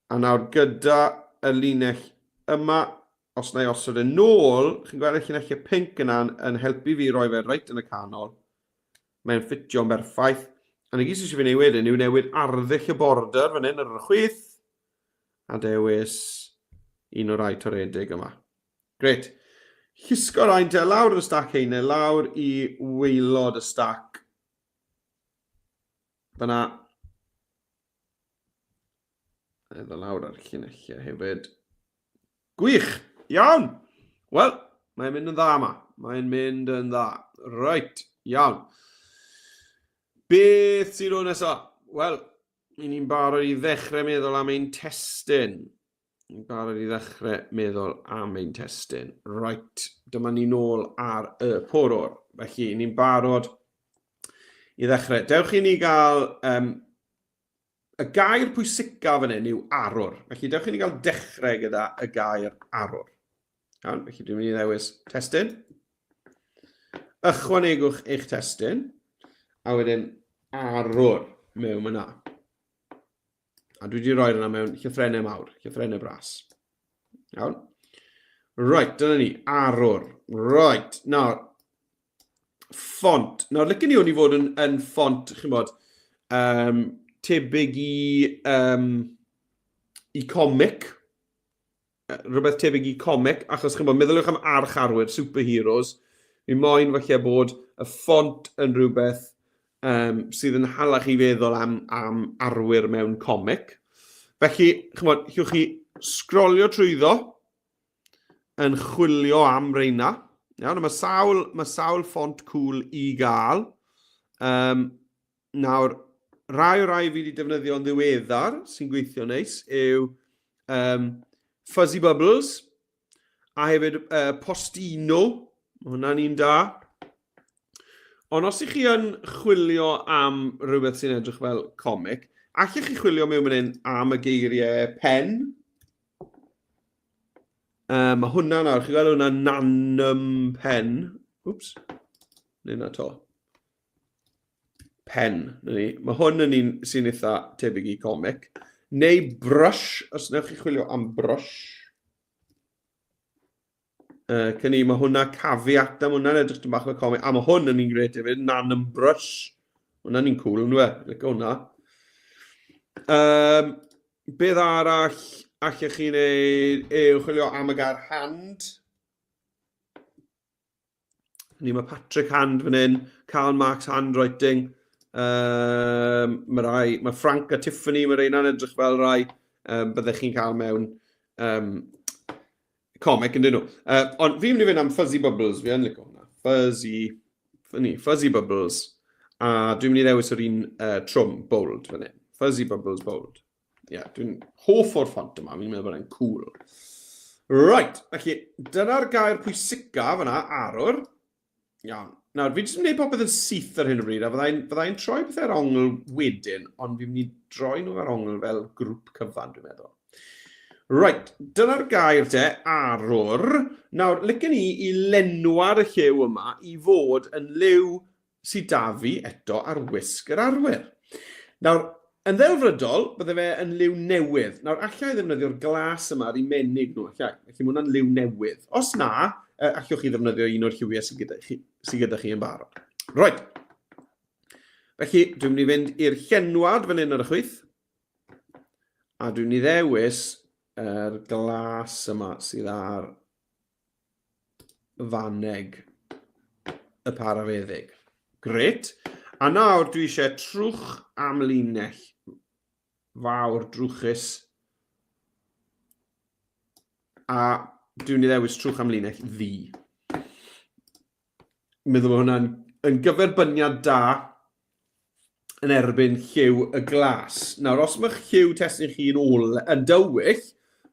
A nawr gyda y linell yma, os na i osod e nôl, chi'n gweld y llinellau pinc yna yn helpu fi roi fe reit yn y canol. Mae'n ffitio'n berffaith. A na gyd sydd eisiau fi wneud wedyn yw newid arddull y border fan hyn ar y chwith a dewis un o'r rai toredig yma. Gret. Llusgo rhain te lawr y stac heine, lawr i waelod y stac. Fyna. Iddo lawr ar llinellau hefyd. Gwych! Iawn! Wel, mae'n mynd yn dda yma. Mae'n mynd yn dda. Reit, iawn. Beth sy'n dod nesaf? Wel, i ni'n barod i ddechrau meddwl am ein testun. Ni'n barod i ddechrau meddwl am ein testun. Reit, dyma ni nôl ar y porwr. Felly, ni'n barod i ddechrau. Dewch i ni gael y gair pwysicaf fan hyn yw arwr. Felly dewch i ni gael dechrau gyda y gair arwr. Iawn, felly dwi'n mynd i ddewis testun. Ychwanegwch eich testun. A wedyn arwr mewn yna. A dwi wedi rhoi yna mewn llythrennau mawr, llythrennau bras. Iawn. Right, dyna ni, arwr. Right, nawr, ffont. Nawr, licen i hwn i fod yn, yn ffont, chi'n bod, um, tebyg i, um, i comic. Rhywbeth tebyg i comic, achos chi'n bod, meddyliwch am archarwyr, superheroes. Fi moyn falle bod y ffont yn rhywbeth um, sydd yn hala chi feddwl am, am arwyr mewn comic. Felly, chymod, llwch chi sgrolio trwyddo yn chwilio am reina. Iawn, mae sawl, mae sawl ffont cool i gael. Um, Nawr, rhai o'r rhai fi wedi defnyddio yn ddiweddar sy'n gweithio neis yw um, Fuzzy Bubbles a hefyd uh, Postino. Mae hwnna'n un da. Ond os ych chi yn chwilio am rhywbeth sy'n edrych fel comic, allech chi chwilio mewn fan hyn am y geiriau pen. Mae hwnna nawr, chi'n gweld hwnna nanum pen. Wps, neu na to. Pen, na ni. Mae hwn yn un sy'n eitha tebyg i comic. Neu brush, os wnewch chi chwilio am brush. Cyn i, mae hwnna caveat, mae hwnna'n edrych dyn bach fel comic. A mae hwn yn un gret hefyd, nan yn brush. Hwnna'n un cool, yn dwi? Licio hwnna. Um, beth arall allech chi wneud yw chwilio am y gair hand. Ni mae Patrick Hand fan hyn, Karl Marx Handwriting. Um, mae, rai, mae Frank a Tiffany, mae reina'n edrych fel rai um, byddech chi'n cael mewn um, comic yn dyn nhw. Uh, ond fi'n mynd i fynd am Fuzzy Bubbles, fi yn licio hwnna. Fuzzy, funny, Fuzzy Bubbles. A dwi'n mynd i ddewis yr un uh, trwm, bold, fan hyn. Fuzzy Bubbles Bold. Ie, yeah, dwi'n hoff o'r ffont yma, fi'n meddwl bod e'n cool. Right, felly dyna'r gair pwysica fyna, arwr. Iawn. Nawr, fi jyst yn gwneud popeth yn syth ar hyn o bryd, a fyddai'n fydda troi pethau ar ongl wedyn, ond fi'n mynd i droi nhw ar ongl fel grŵp cyfan, dwi'n meddwl. Right, dyna'r gair te, arwr. Nawr, licen i i lenwad y lliw yma i fod yn liw sydd 'da fi eto ar wisg yr arwyr. Nawr, yn ddelfrydol, bydde fe yn liw newydd. Nawr, alla i ddefnyddio'r glas yma ar eu menig nhw, alla i. Felly mae hwnna'n liw newydd. Os na, allwch chi ddefnyddio un o'r lliwiau sydd gyda chi, sydd gyda chi yn barod. Right. Felly, dwi'n mynd i fynd i'r llenwad fan hyn ar y chwith. A dwi'n mynd i ddewis yr glas yma sydd ar faneg y parafeddyg. Gret. A nawr dwi eisiau trwch am linell fawr drwchus. A dwi'n ei ddewis trwch am linell ddu. Meddwl bod hwnna'n yn gyferbyniad da yn erbyn lliw y glas. Nawr, os mae'ch lliw testun chi yn ôl yn dywyll,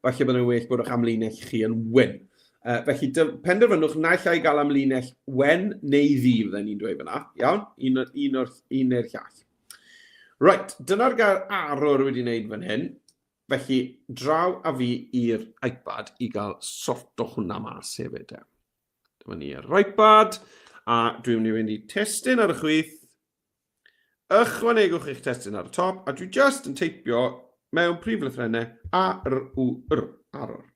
falle bydd yn well bod eich amlinell chi yn wyn. Uh, felly, penderfynwch naill ai gael amlinell wen neu ddu, fydden ni'n dweud fyna. Iawn? Un, un, o'r, un neu'r llall. Right, dyna'r gair arwr wedi wneud fan hyn. Felly, draw a fi i'r iPad i gael sorto hwnna mas hefyd. E. Dyma ni yr iPad, a dwi'n mynd i fynd i testun ar y chwith. Ychwanegwch eich testun ar y top, a dwi just yn teipio mewn prif lythrennau A, R, U, R, arwr.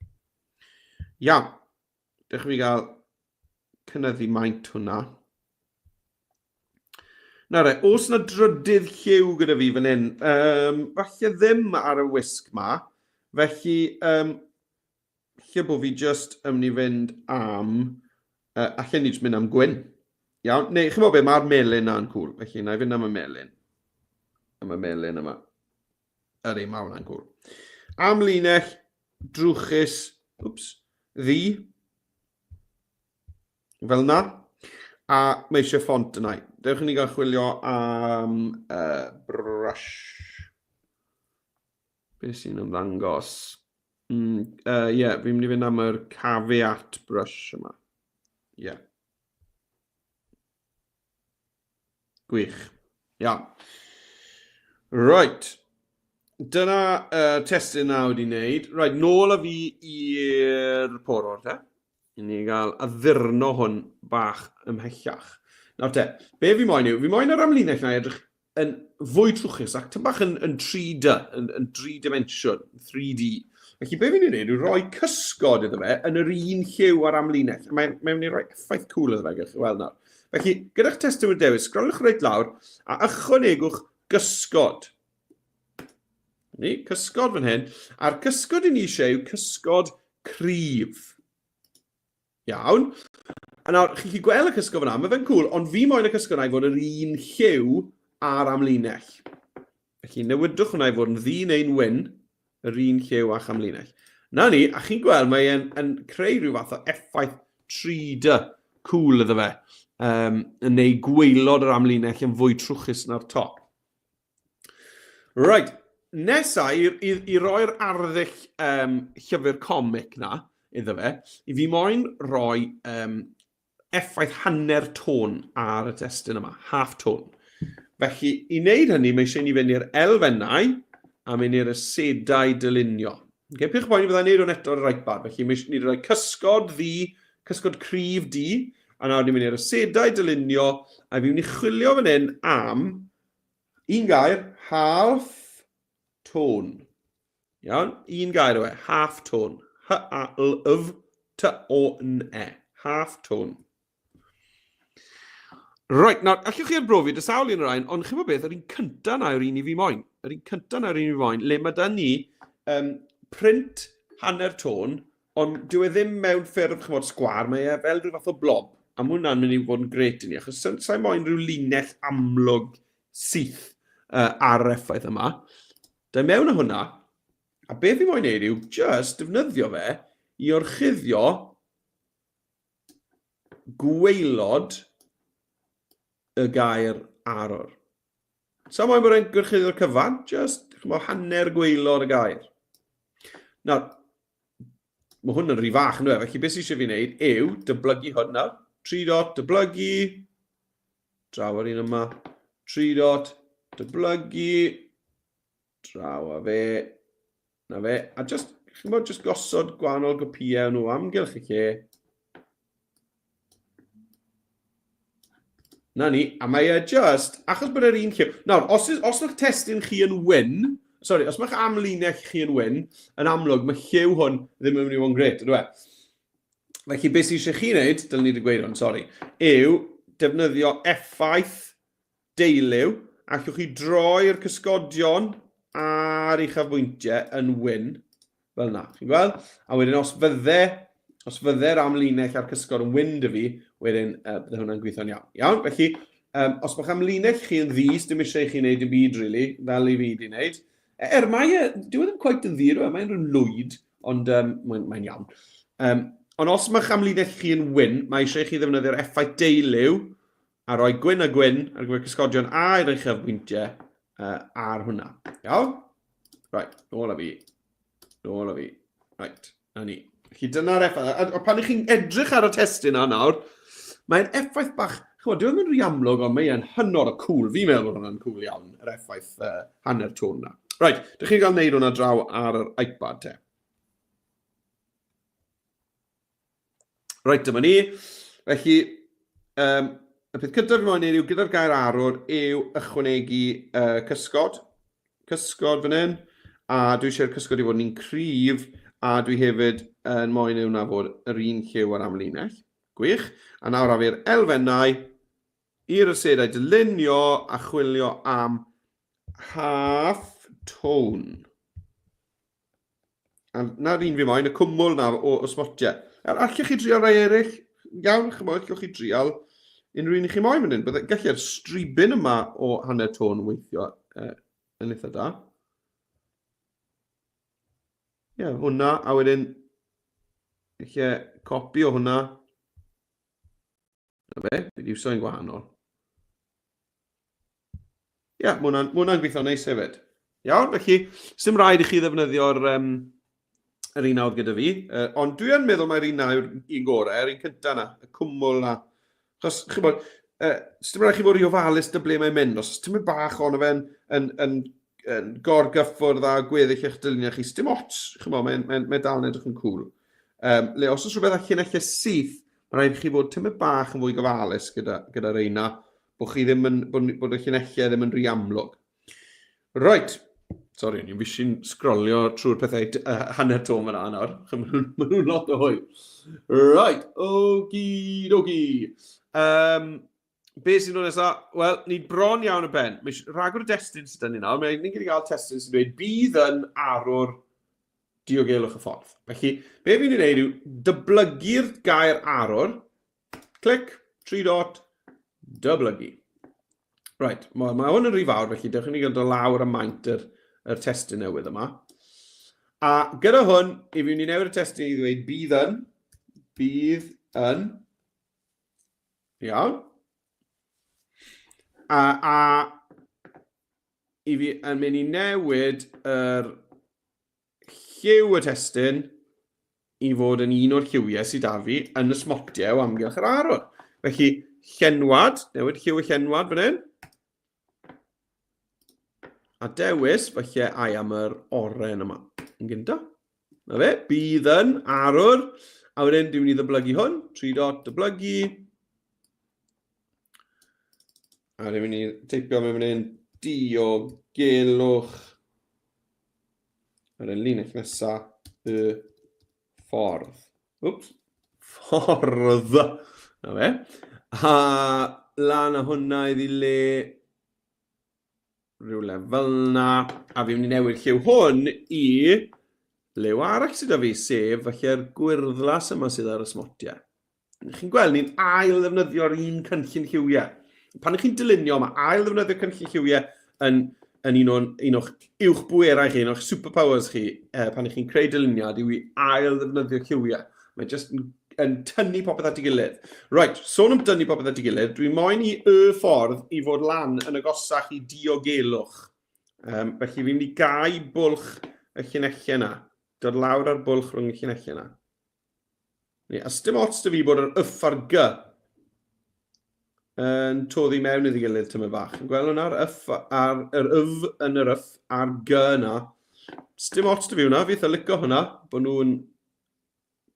Iawn, dewch i fi gael cynyddu maint hwnna. Nawr e, os yna drydydd lliw gyda fi fan hyn, um, falle ddim ar y wisg ma, felly um, lle bod fi just yn mynd i fynd am... Uh, allen ni just mynd am gwyn. Iawn? Neu, chi'n be, mae'r melyn na'n cool. Felly, na i fynd am y melyn. Am y melyn yma. Ydy, mae hwnna'n cool. Am linell drwchus, wps, ddi. Fel na. A mae eisiau ffont yna. Dewch i ni gael chwilio am uh, brush. Be sy'n ymddangos? Mm, uh, yeah, fi'n mynd i fynd am yr caveat brush yma. Yeah. Gwych. Iawn. Right. Dyna uh, testun na wedi wneud. Right, nôl â fi i'r porwr, te. I ni gael addurno hwn bach ymhellach. Nawr te, be fi moyn yw, fi moyn yr amlinell na i edrych yn fwy trwchus ac tyn bach yn, yn 3D, yn, yn 3 dimension, 3D. Felly be fi'n ei wneud yw rhoi cysgod iddo fe yn yr un lliw a'r amlinell. Mae'n mae mynd i roi effaith cool iddo fe, gewch chi weld nawr. Felly, gyda'ch testun wedi dewis, sgroliwch reit lawr a ychwanegwch gysgod. Ni, cysgod fan hyn. A'r cysgod i ni eisiau yw cysgod cryf. Iawn. A nawr, chi'n gallu gweld y cysgod fyna, mae fe'n cool, ond fi moyn y cysgod yna i fod yr un lliw a'r amlinell. Felly, newidwch hwnna i fod yn ddu neu'n wyn, yr un lliw a'ch amlinell. Na ni, a chi'n gweld mae e'n yn creu rhyw fath o effaith 3D cool iddo fe, um, yn neu gwaelod yr amlinell yn fwy trwchus na'r top. Right, nesa i, i, i roi'r arddull um, llyfr comic na iddo fe, i fi moyn rhoi um, effaith hanner tôn ar y testun yma, half tone. Felly, i wneud hynny, mae eisiau ni fynd i'r elfennau a mynd i'r asedau dylunio. Okay, pych poeni, byddai'n neud hwn eto ar yr iPad. Felly, mae eisiau ni rhoi cysgod ddu, cysgod cryf du, a nawr ni'n mynd i'r asedau dylunio, a fi'n mynd i chwilio fan hyn am Un gair, half tone. Iawn, un gair yw e, half tone. H-A-L-F-T-O-N-E. Half tone. Right, nawr, allwch chi arbrofi dy sawl un o'r rhain, ond chi'n beth, yr un cyntaf na yw'r un i fi moyn. Yr un cyntaf na yw'r un i fi moyn, le mae da ni um, print hanner tôn, ond dyw e ddim mewn ffurf, chymod, sgwar, mae e fel rhyw fath o blob. A mae hwnna'n mynd i fod yn gret i ni, achos sa'n sa moyn rhyw linell amlwg syth uh, ar yr effaith yma. Da mewn â hwnna, a beth fi moyn neud yw just defnyddio fe i orchuddio gwaelod y gair arwr. Sa moyn bod e'n gorchuddio'r cyfan, just chymod, hanner gwaelod y gair. Nawr, mae hwn yn rhy fach, yn dweud, felly beth sydd eisiau fi wneud yw dyblygu hwn nawr. 3 dot, dyblygu, draw ar un yma, 3 dot, dyblygu, draw a fe, na fe, a just, chi'n bod, just gosod gwahanol gopïau nhw amgylch y lle. Na ni, a mae e just, achos bod e'r un lliw. Nawr, os, os mae'ch testun chi yn wyn, sorry, os mae'ch amlinell chi yn wyn, yn amlwg, mae lliw hwn ddim yn mynd i fod yn gret, ydw e? Felly, beth sydd eisiau chi wneud, dylwn ni wedi gweud hwn, sorry, yw defnyddio effaith deuliw, allwch chi droi'r cysgodion a'r uchafbwyntiau yn wyn, fel yna, chi'n gweld? A wedyn os fydde, os fydde'r amlinell a'r cysgod yn wyn dy fi, wedyn uh, bydde hwnna'n gweithio'n iawn. Iawn, felly, um, os mae'ch amlinell chi yn ddu, dim eisiau i chi wneud dim byd, really, fel i fi wedi wneud. Er mae e, dyw e ddim quite yn ddu, e, mae'n rhywun lwyd, ond um, mae'n mae iawn. Um, ond os mae'ch amlinell chi yn wyn, mae eisiau i chi ddefnyddio'r effaith deuliw a rhoi gwyn a gwyn ar gyfer cysgodion a i'r uchafbwyntiau uh, ar hwnna. Iawn? Right, nôl â fi. Nôl â fi. Right, na ni. Felly dyna'r effaith. A, a pan ych chi'n edrych ar y testun yna nawr, mae'n effaith bach, chymod, dyw e ddim yn rhy amlwg, ond mae'n hynod o cool. Fi'n meddwl bod hwnna'n cool iawn, yr effaith uh, hanner tôn na. Right, dych chi'n cael neud hwnna draw ar yr iPad te. Reit, dyma ni. Felly, um, y peth cyntaf fi moyn neud yw gyda'r gair arwr yw ychwanegu uh, cysgod. Cysgod fan hyn. A dwi eisiau'r cysgod i fod yn un cryf, a dwi hefyd yn moyn i hwnna fod yr un lliw ar amlinell. Gwych. A nawr af i'r elfennau, i'r asedau dylunio a chwilio am half tone. A na'r un fi moyn, y cwmwl na o, o smotiau. Er, allwch chi drial rai eraill? Iawn, chymod, allwch chi drial unrhyw un i chi moyn fan hyn. Bydde, gallu'r stribyn yma o hanner tôn weithio uh, yn eitha da. Ie, yeah, hwnna, a wedyn, lle copi o hwnna. Na fe, fi wedi iwso un gwahanol. Ie, yeah, mae hwnna'n ma hwnna gweithio'n neis hefyd. Iawn, felly, sy'n rhaid i chi ddefnyddio'r um, yr un awr gyda fi, uh, ond dwi yn meddwl mai'r un na yw'r un gorau, yr un cyntaf na, y cwmwl na. Chos, chi'n bod, uh, sy'n rhaid chi fod rhy ofalus dy ble mae'n mynd, os ti'n mynd bach ono fe'n yn, yn, yn, gorgyffwrdd a gweddill eich dyluniad chi, dim ots, chi'n bod, mae'n mae, mae dal yn edrych yn cool. Um, le, os oes rhywbeth â llinellau syth, Mae rhaid i chi fod tymed bach yn fwy gofalus gyda, gyda reina, bod chi ddim yn, bod, bod y llinellau ddim yn rhy amlwg. Right. Sorry, ni'n fisi'n sgrolio trwy'r pethau hanner tôn fyna nawr. Maen nhw'n lot o hwy. Right, ogi dogi. Um, be sy'n dod nesaf? Wel, ni bron iawn y ben. Mae rhagor o destun sydd 'da ni nawr. Mae ni'n gallu cael testun sy'n dweud bydd yn arwr diogelwch y ffordd. Felly, be fi'n ei wneud yw dyblygu'r gair arwr, clic, tri dot, dyblygu. Right, mae, mae hwn yn rhy fawr, felly dewch i ni gael dod lawr y maint yr, yr testun newydd yma. A gyda hwn, i fi mynd i newid y testun i ddweud bydd yn, bydd yn, Iawn. A, a i fi yn mynd i newid yr lliw y testun i fod yn un o'r lliwiau sydd da fi yn y smotiau o amgylch yr arwr. Felly, llenwad, newid lliw y llenwad fan hyn. A dewis, falle, ai am yr oren yma yn gyntaf. Na fe, bydd yn arwr. A wedyn dwi'n mynd i ddyblygu hwn. 3 dot dyblygu. A dwi'n mynd i teipio mewn fan hyn diogelwch. Yr linell nesaf, y ffordd. Wps, ffordd. Na fe. A lan â hwnna iddi le rhywle fel yna. A fi'n mynd i newid lliw hwn i liw arall sydd â fi, sef felly'r gwyrddlas yma sydd ar y smotiau. Chi'n gweld, ni'n ail ddefnyddio'r un cynllun lliwiau. Pan ych chi'n dylunio, mae ail ddefnyddio cynllun lliwiau yn, yn un, o'n, un o'ch uwch bwerau chi, un o'ch superpowers chi, eh, pan ych chi'n creu dyluniad, yw i ail ddefnyddio lliwiau. Mae jyst yn, yn tynnu popeth at ei gilydd. Right, sôn am dynnu popeth at ei gilydd, dwi moyn i y ffordd i fod lan yn agosach i diogelwch. Um, felly fi'n mynd i gau bwlch y llinellau yna. Dod lawr ar bwlch rhwng y llinellau yna. Ni, a sdim ots dy fi bod yr yff a'r g yn toddi mewn iddi gilydd tyma bach. Yn gweld hwnna'r yff a'r yr yf yn yr yff a'r g yna. Sdim ots dy fi hwnna, fi eitha licio hwnna, bod nhw'n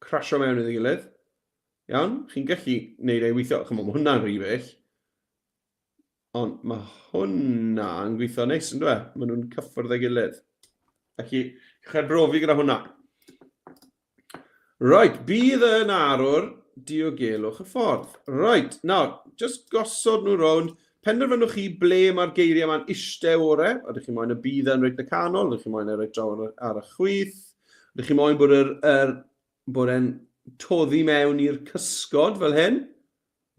crasio mewn iddi gilydd. Iawn, chi'n gallu neud ei weithio. Chymod, mae hwnna'n rhy bell. Ond mae hwnna yn gweithio neis, yn dweud? Maen nhw'n cyffwrdd ei gilydd. Felly, chi arbrofi gyda hwnna. Right, bydd yn arwr diogelwch y ffordd. Right, nawr, just gosod nhw rownd. Penderfynwch chi ble mae'r geiriau yma'n eistedd ore. Ydych chi moyn y bydd yn reit y canol, ydych chi moyn e reit draw ar, ar y chwith. Ydych chi moyn bod, yr, er, bod e'n toddi mewn i'r cysgod fel hyn.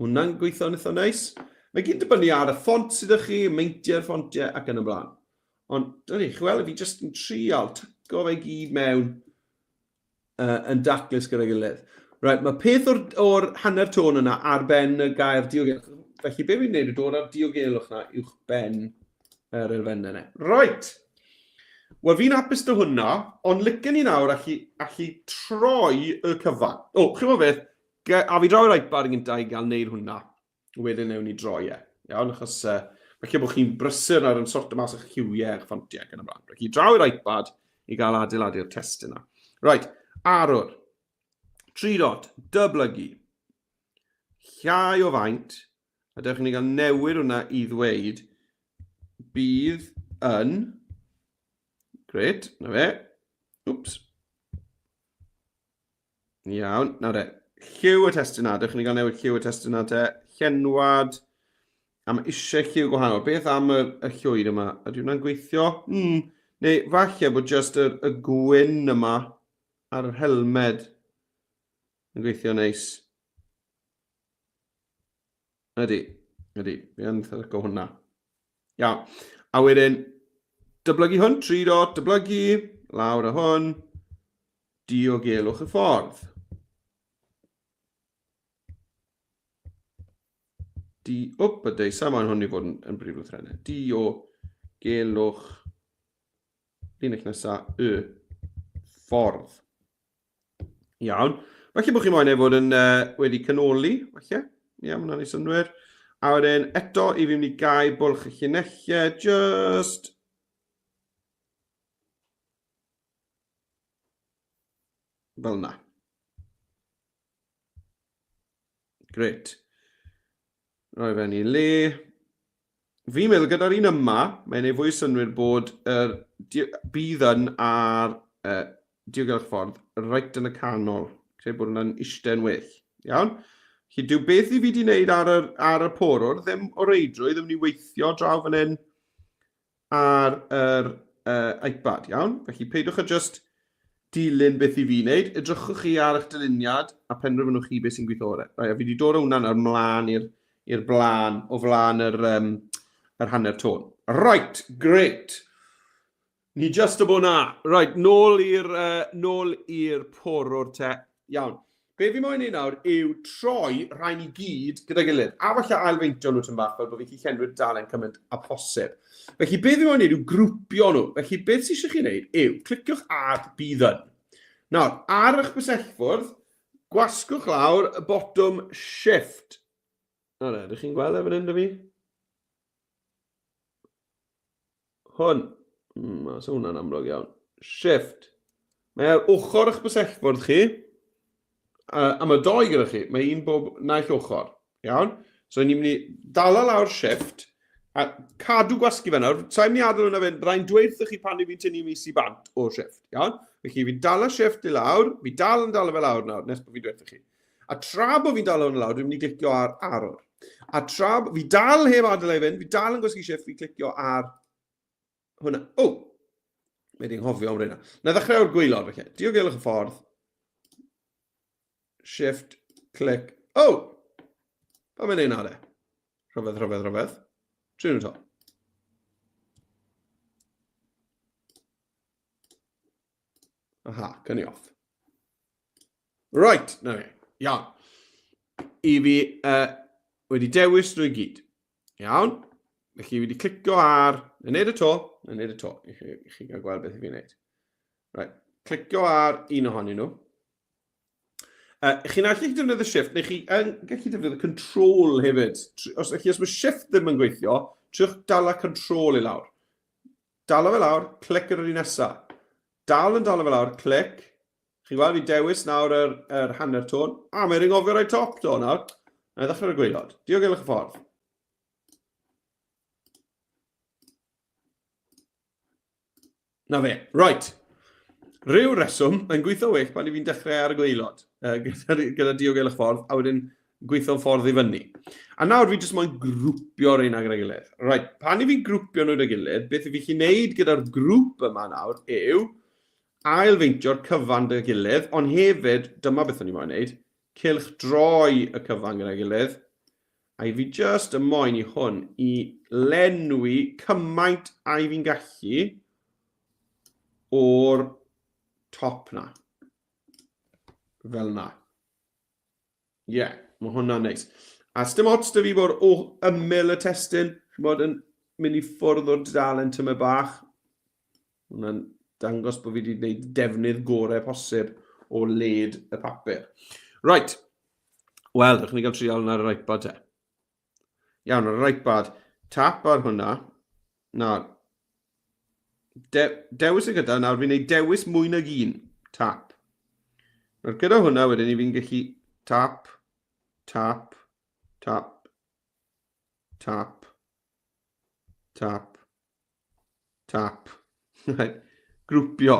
Hwnna'n gweithio'n eitha neis. Mae gyd yn dibynnu ar y ffont sydd â chi, meintiau'r ffontiau ac yn y blaen. Ond, dyna ni, chi weld, fi jyst yn trial tyco fe gyd mewn uh, yn daclus gyda'i gilydd. Right, mae peth o'r, or hanner tôn yna ar ben y gair diogelwch. Felly be fi'n gwneud yw dod â'r diogelwch yna uwch ben yr elfennau yna. Right! Wel, fi'n hapus dy hwnna, ond licen ni nawr allu, allu troi y cyfan. O, chi'n gwybod beth? A fi draw i'r iPad yn gyntaf i gael neud hwnna. Wedyn newn ni droi e. Iawn, achos uh, falle bod chi'n brysur nawr yn sorto mas eich lliwiau, eich ffontiau ac yn y blaen. Felly draw i'r iPad i gael adeiladu'r test yna. Right, arwr. 3 dot, dyblygu. Llai o faint, a dewch i ni gael newid hwnna i ddweud bydd yn... Gret, na fe. Wps. Iawn, nawr de. Lliw y testun na, dewch i ni gael newid lliw y testun na te. Llenwad, a mae eisiau lliw gwahanol. Beth am y, y llwyd yma? Ydy hwnna'n gweithio? Hmm. Neu falle bod just y, y gwyn yma ar yr helmed yn gweithio neis. Ydy, ydy. Fi yn licio hwnna. Iawn. A wedyn, dyblygu hwn, 3 dot, dyblygu, lawr â hwn, Diogelwch y ffordd. Di... Wp, y dei, sa moyn hwn i fod yn, yn brif lythrennau. Diogelwch linell nesa y ffordd. Iawn. Falle bod chi moyn ei fod yn uh, wedi canoli, falle. Ie, yeah, mae hwnna'n ei synwyr. A wedyn, eto, i fi mynd i gau bwlch y llinellau, just Fel yna. Gret. Rhoi fe yn ei le. Fi'n meddwl gyda'r un yma, mae'n ei fwy synnwyr bod yr bydd yn ar diogelwch ffordd reit yn y canol. Credu bod hwnna'n eistedd yn well. Iawn? Felly, dyw beth i fi wedi wneud ar yr, ar y porwr ddim o reidrwydd yn mynd i weithio draw fan hyn ar yr iPad, iawn? Felly peidiwch â just dilyn beth i fi wneud, edrychwch chi ar eich dyluniad a penderfynwch chi beth sy'n gweithio orau. Right, a fi wedi dod â hwnna nawr mlaen i'r i'r blaen, o flaen yr, um, yr hanner tôn. Right, great. Ni just o bod na. Right, nôl i'r uh, nôl i'r porwr te. Iawn. Be fi moyn neud nawr yw troi rhain i gyd gyda'i gilydd, a falle ailfeintio nhw tipyn bach fel bod fi'n gallu llenwi'r dalen cymaint â phosib. Felly be fi moyn neud yw grwpio nhw. Felly beth sydd eisiau chi wneud yw cliciwch ar bydd yn. Nawr, ar eich bysellfwrdd, gwasgwch lawr y botwm Shift. Nawr, ydych chi'n gweld e fan hyn 'da fi? Hwn. Mm, so hwnna'n amlwg iawn. Shift. Mae ar ochr eich bysellfwrdd chi, a, a mae doi gyda chi. Mae un bob naill ochr. Iawn? So ni'n mynd i dala lawr shift, a cadw gwasgu fe nawr. Sa'n mynd i adael hwnna fynd, byddai'n dweud wrthych chi pan i fi'n tynnu mis i bant o shift. Iawn? Felly fi'n dala shift i lawr, fi dal yn dala fe lawr nawr, nes bod fi'n dweud wrthych chi. A tra bod fi'n dal hwn lawr, dwi'n mynd i glicio ar arwr. A tra, fi dal heb adael ei fynd, fi dal yn gwasgu shift, fi'n clicio ar hwnna. O! Mae di'n nghofio am reina. Na ddechrau o'r gwaelod, felly. Diogelwch y ffordd. Shift, click. O! Pa mae'n ei na de? Rhyfedd, rhyfedd, rhyfedd. Trin nhw to. Aha, cynni off. Right, na ni. Iawn. I fi uh, wedi dewis nhw i gyd. Iawn. Felly fi wedi clicio ar... Na wneud y to. Na wneud y to. I chi, i chi gael gweld beth i fi'n wneud. Right. Clicio ar un ohonyn nhw. Uh, chi'n allu defnyddio shift, neu chi yn gallu defnyddio control hefyd. Os, felly, os mae shift ddim yn gweithio, triwch dala control i lawr. Dala fe lawr, clic ar yr un nesaf. Dal yn dala fe lawr, clic. Chi'n gweld fi dewis nawr yr, yr hanner tôn. A, mae'n ringofio rhoi top do nawr. Na i ddechrau ar y gwaelod. Diogelwch y ffordd. Na fe. Right. Rhyw reswm, mae'n gweithio well pan i fi'n dechrau ar y gwaelod, uh, gyda, gyda diogelwch ffordd, a wedyn gweithio'n ffordd i fyny. A nawr fi jyst moyn grwpio reina gyda'i gilydd. Right, pan i fi'n grwpio nhw gyda'i gilydd, beth i fi chi wneud gyda'r grŵp yma nawr yw ailfeintio'r cyfan gyda'i gilydd, ond hefyd, dyma beth o'n i moyn wneud, cylch droi y cyfan gyda'i gilydd, a i fi jyst yn moyn i hwn i lenwi cymaint a i fi'n gallu o'r top na. Fel na. Ie, yeah, mae hwnna'n neis. A sdim ots da fi bod o ymyl y testun, ch'mod, yn mynd i ffwrdd o'r dudalen tymed bach. Hwnna'n dangos bod fi wedi gwneud defnydd gorau posib o led y papur. Right. Wel, dewch ni gael trial hwnna ar yr iPad te. Iawn, ar yr iPad, tap ar hwnna. Nawr, de dewis y gyda, nawr fi'n gwneud dewis mwy nag un. Tap. Nawr gyda hwnna wedyn ni fi'n gallu tap, tap, tap, tap, tap, tap. Right. Grwpio.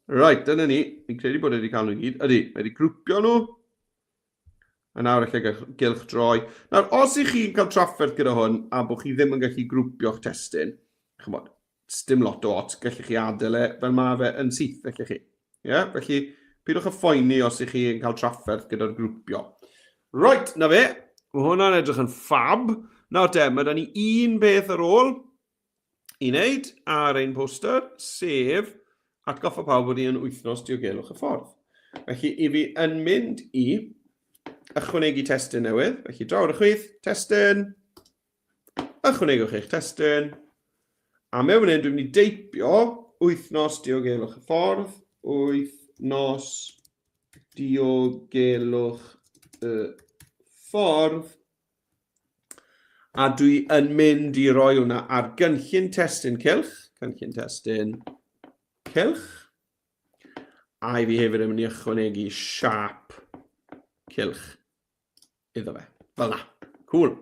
Right, dyna ni. Fi'n credu bod e wedi cael nhw i gyd. Ydy, mae wedi grwpio nhw. A nawr allai gylch droi. Nawr, os ych chi'n cael trafferth gyda hwn a bod chi ddim yn gallu grwpio'ch testun, chymod, dim lot o ots, gallech chi adael e fel mae fe yn syth, gallech chi. Yeah? Felly, pidwch â phoeni os ych chi'n cael trafferth gyda'r grwpio. Right, na fe. Mae hwnna'n edrych yn ffab. Nawr te, mae da ni un beth ar ôl i wneud ar ein poster, sef atgoffa pawb bod hi yn wythnos diogelwch y ffordd. Felly, i fi yn mynd i ychwanegu testun newydd. Felly, draw ar y chwith, testun, ychwanegwch eich testun, a mewn hyn dwi'n mynd i deipio wythnos diogelwch y ffordd, wythnos diogelwch y ffordd, A dwi yn mynd i roi hwnna ar gynllun testun cylch, cynllun testun cylch. A i fi hefyd yn mynd i ychwanegu siap cylch iddo fe. Fel na. Cool.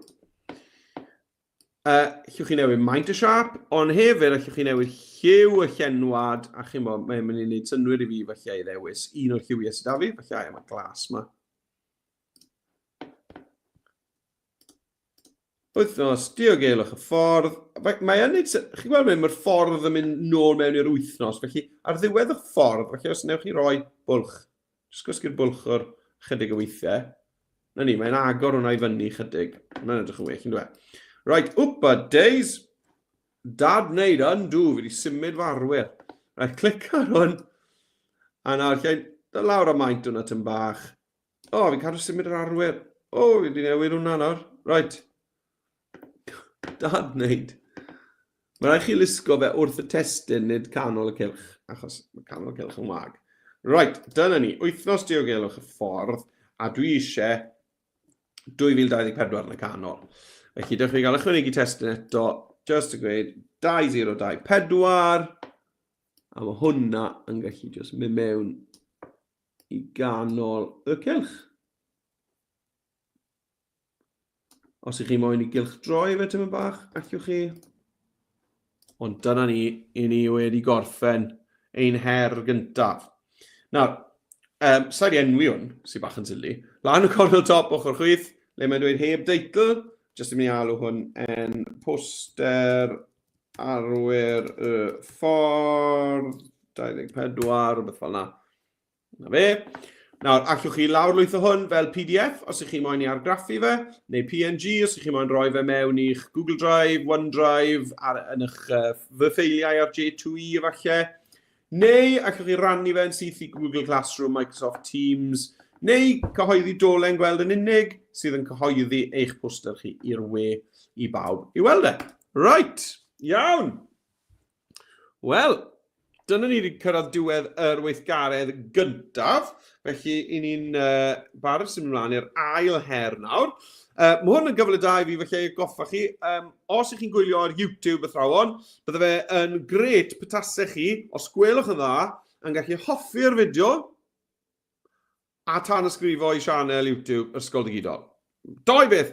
Allwch chi newid maint y siap, ond hefyd allwch chi newid lliw y llenwad, a chi'n bod, mae'n mynd i wneud synnwyr i fi falle i ddewis un o'r lliwiau sydd da fi, falle ai am y glas yma. Wythnos, diogelwch y ffordd. Mae yn neud, chi'n gweld mae'n mae'r ffordd yn mynd nôl mewn i'r wythnos, felly ar ddiwedd y ffordd, felly os newch chi roi bwlch Jyst gwasgu'r bwlch o'r chydig o weithiau. Na ni, mae'n agor hwnna i fyny chydig. Mae'n edrych yn well, yn dweud. Right, wpa days. Dad wneud, undo, fi wedi symud fy arwyr. Right, clic ar hwn. A nawr, lle, dod lawr o maint hwnna tyn bach. O, oh, fi'n cadw symud yr arwyr. O, oh, fi wedi newid hwnna nawr. Right. Dad wneud. Mae rhaid chi lusgo fe wrth y testun, nid canol y cylch, achos mae canol y cylch yn wag. Right, dyna ni. Wythnos diogelwch y ffordd, a dwi eisiau 2024 yn y canol. Felly, dewch chi gael ychwanegu testun eto, just y gweud 2024, a mae hwnna yn gallu just mynd mewn i ganol y cylch. Os ych chi moyn i gylch droi fe tyma bach, allwch chi. Ond dyna ni, i ni wedi gorffen ein her gyntaf. Nawr, sa'i di enwi hwn, sy'n bach yn silly. Lan y cornel top ochr chwith, le mae'n dweud heb deitl, jyst yn mynd i alw hwn yn poster arwyr y ffordd 24, rhywbeth fel yna. Na fe. Nawr, allwch chi lawrlwytho hwn fel PDF os ych chi moyn i argraffu fe, neu PNG os ych chi moyn rhoi fe mewn i'ch Google Drive, OneDrive, ar, yn eich fy ffeiliau ar J2E efallai. Neu allwch chi rannu fe yn syth i Google Classroom, Microsoft Teams, neu cyhoeddi dolen gweld yn unig sydd yn cyhoeddi eich poster chi i'r we i bawb i weld e. Right, iawn. Wel, dyna ni wedi cyrraedd diwedd yr weithgaredd gyntaf, felly i ni'n barod sy'n mynd ymlaen i'r ail her nawr. Mae hwn yn gyfle da i fi felly i goffa chi, os ych chi'n gwylio ar YouTube athrawon, bydde fe yn gret petasech chi, os gwelwch yn dda, yn gallu hoffi'r fideo, a tanysgrifo i sianel YouTube Ysgol Digidol. Doi beth,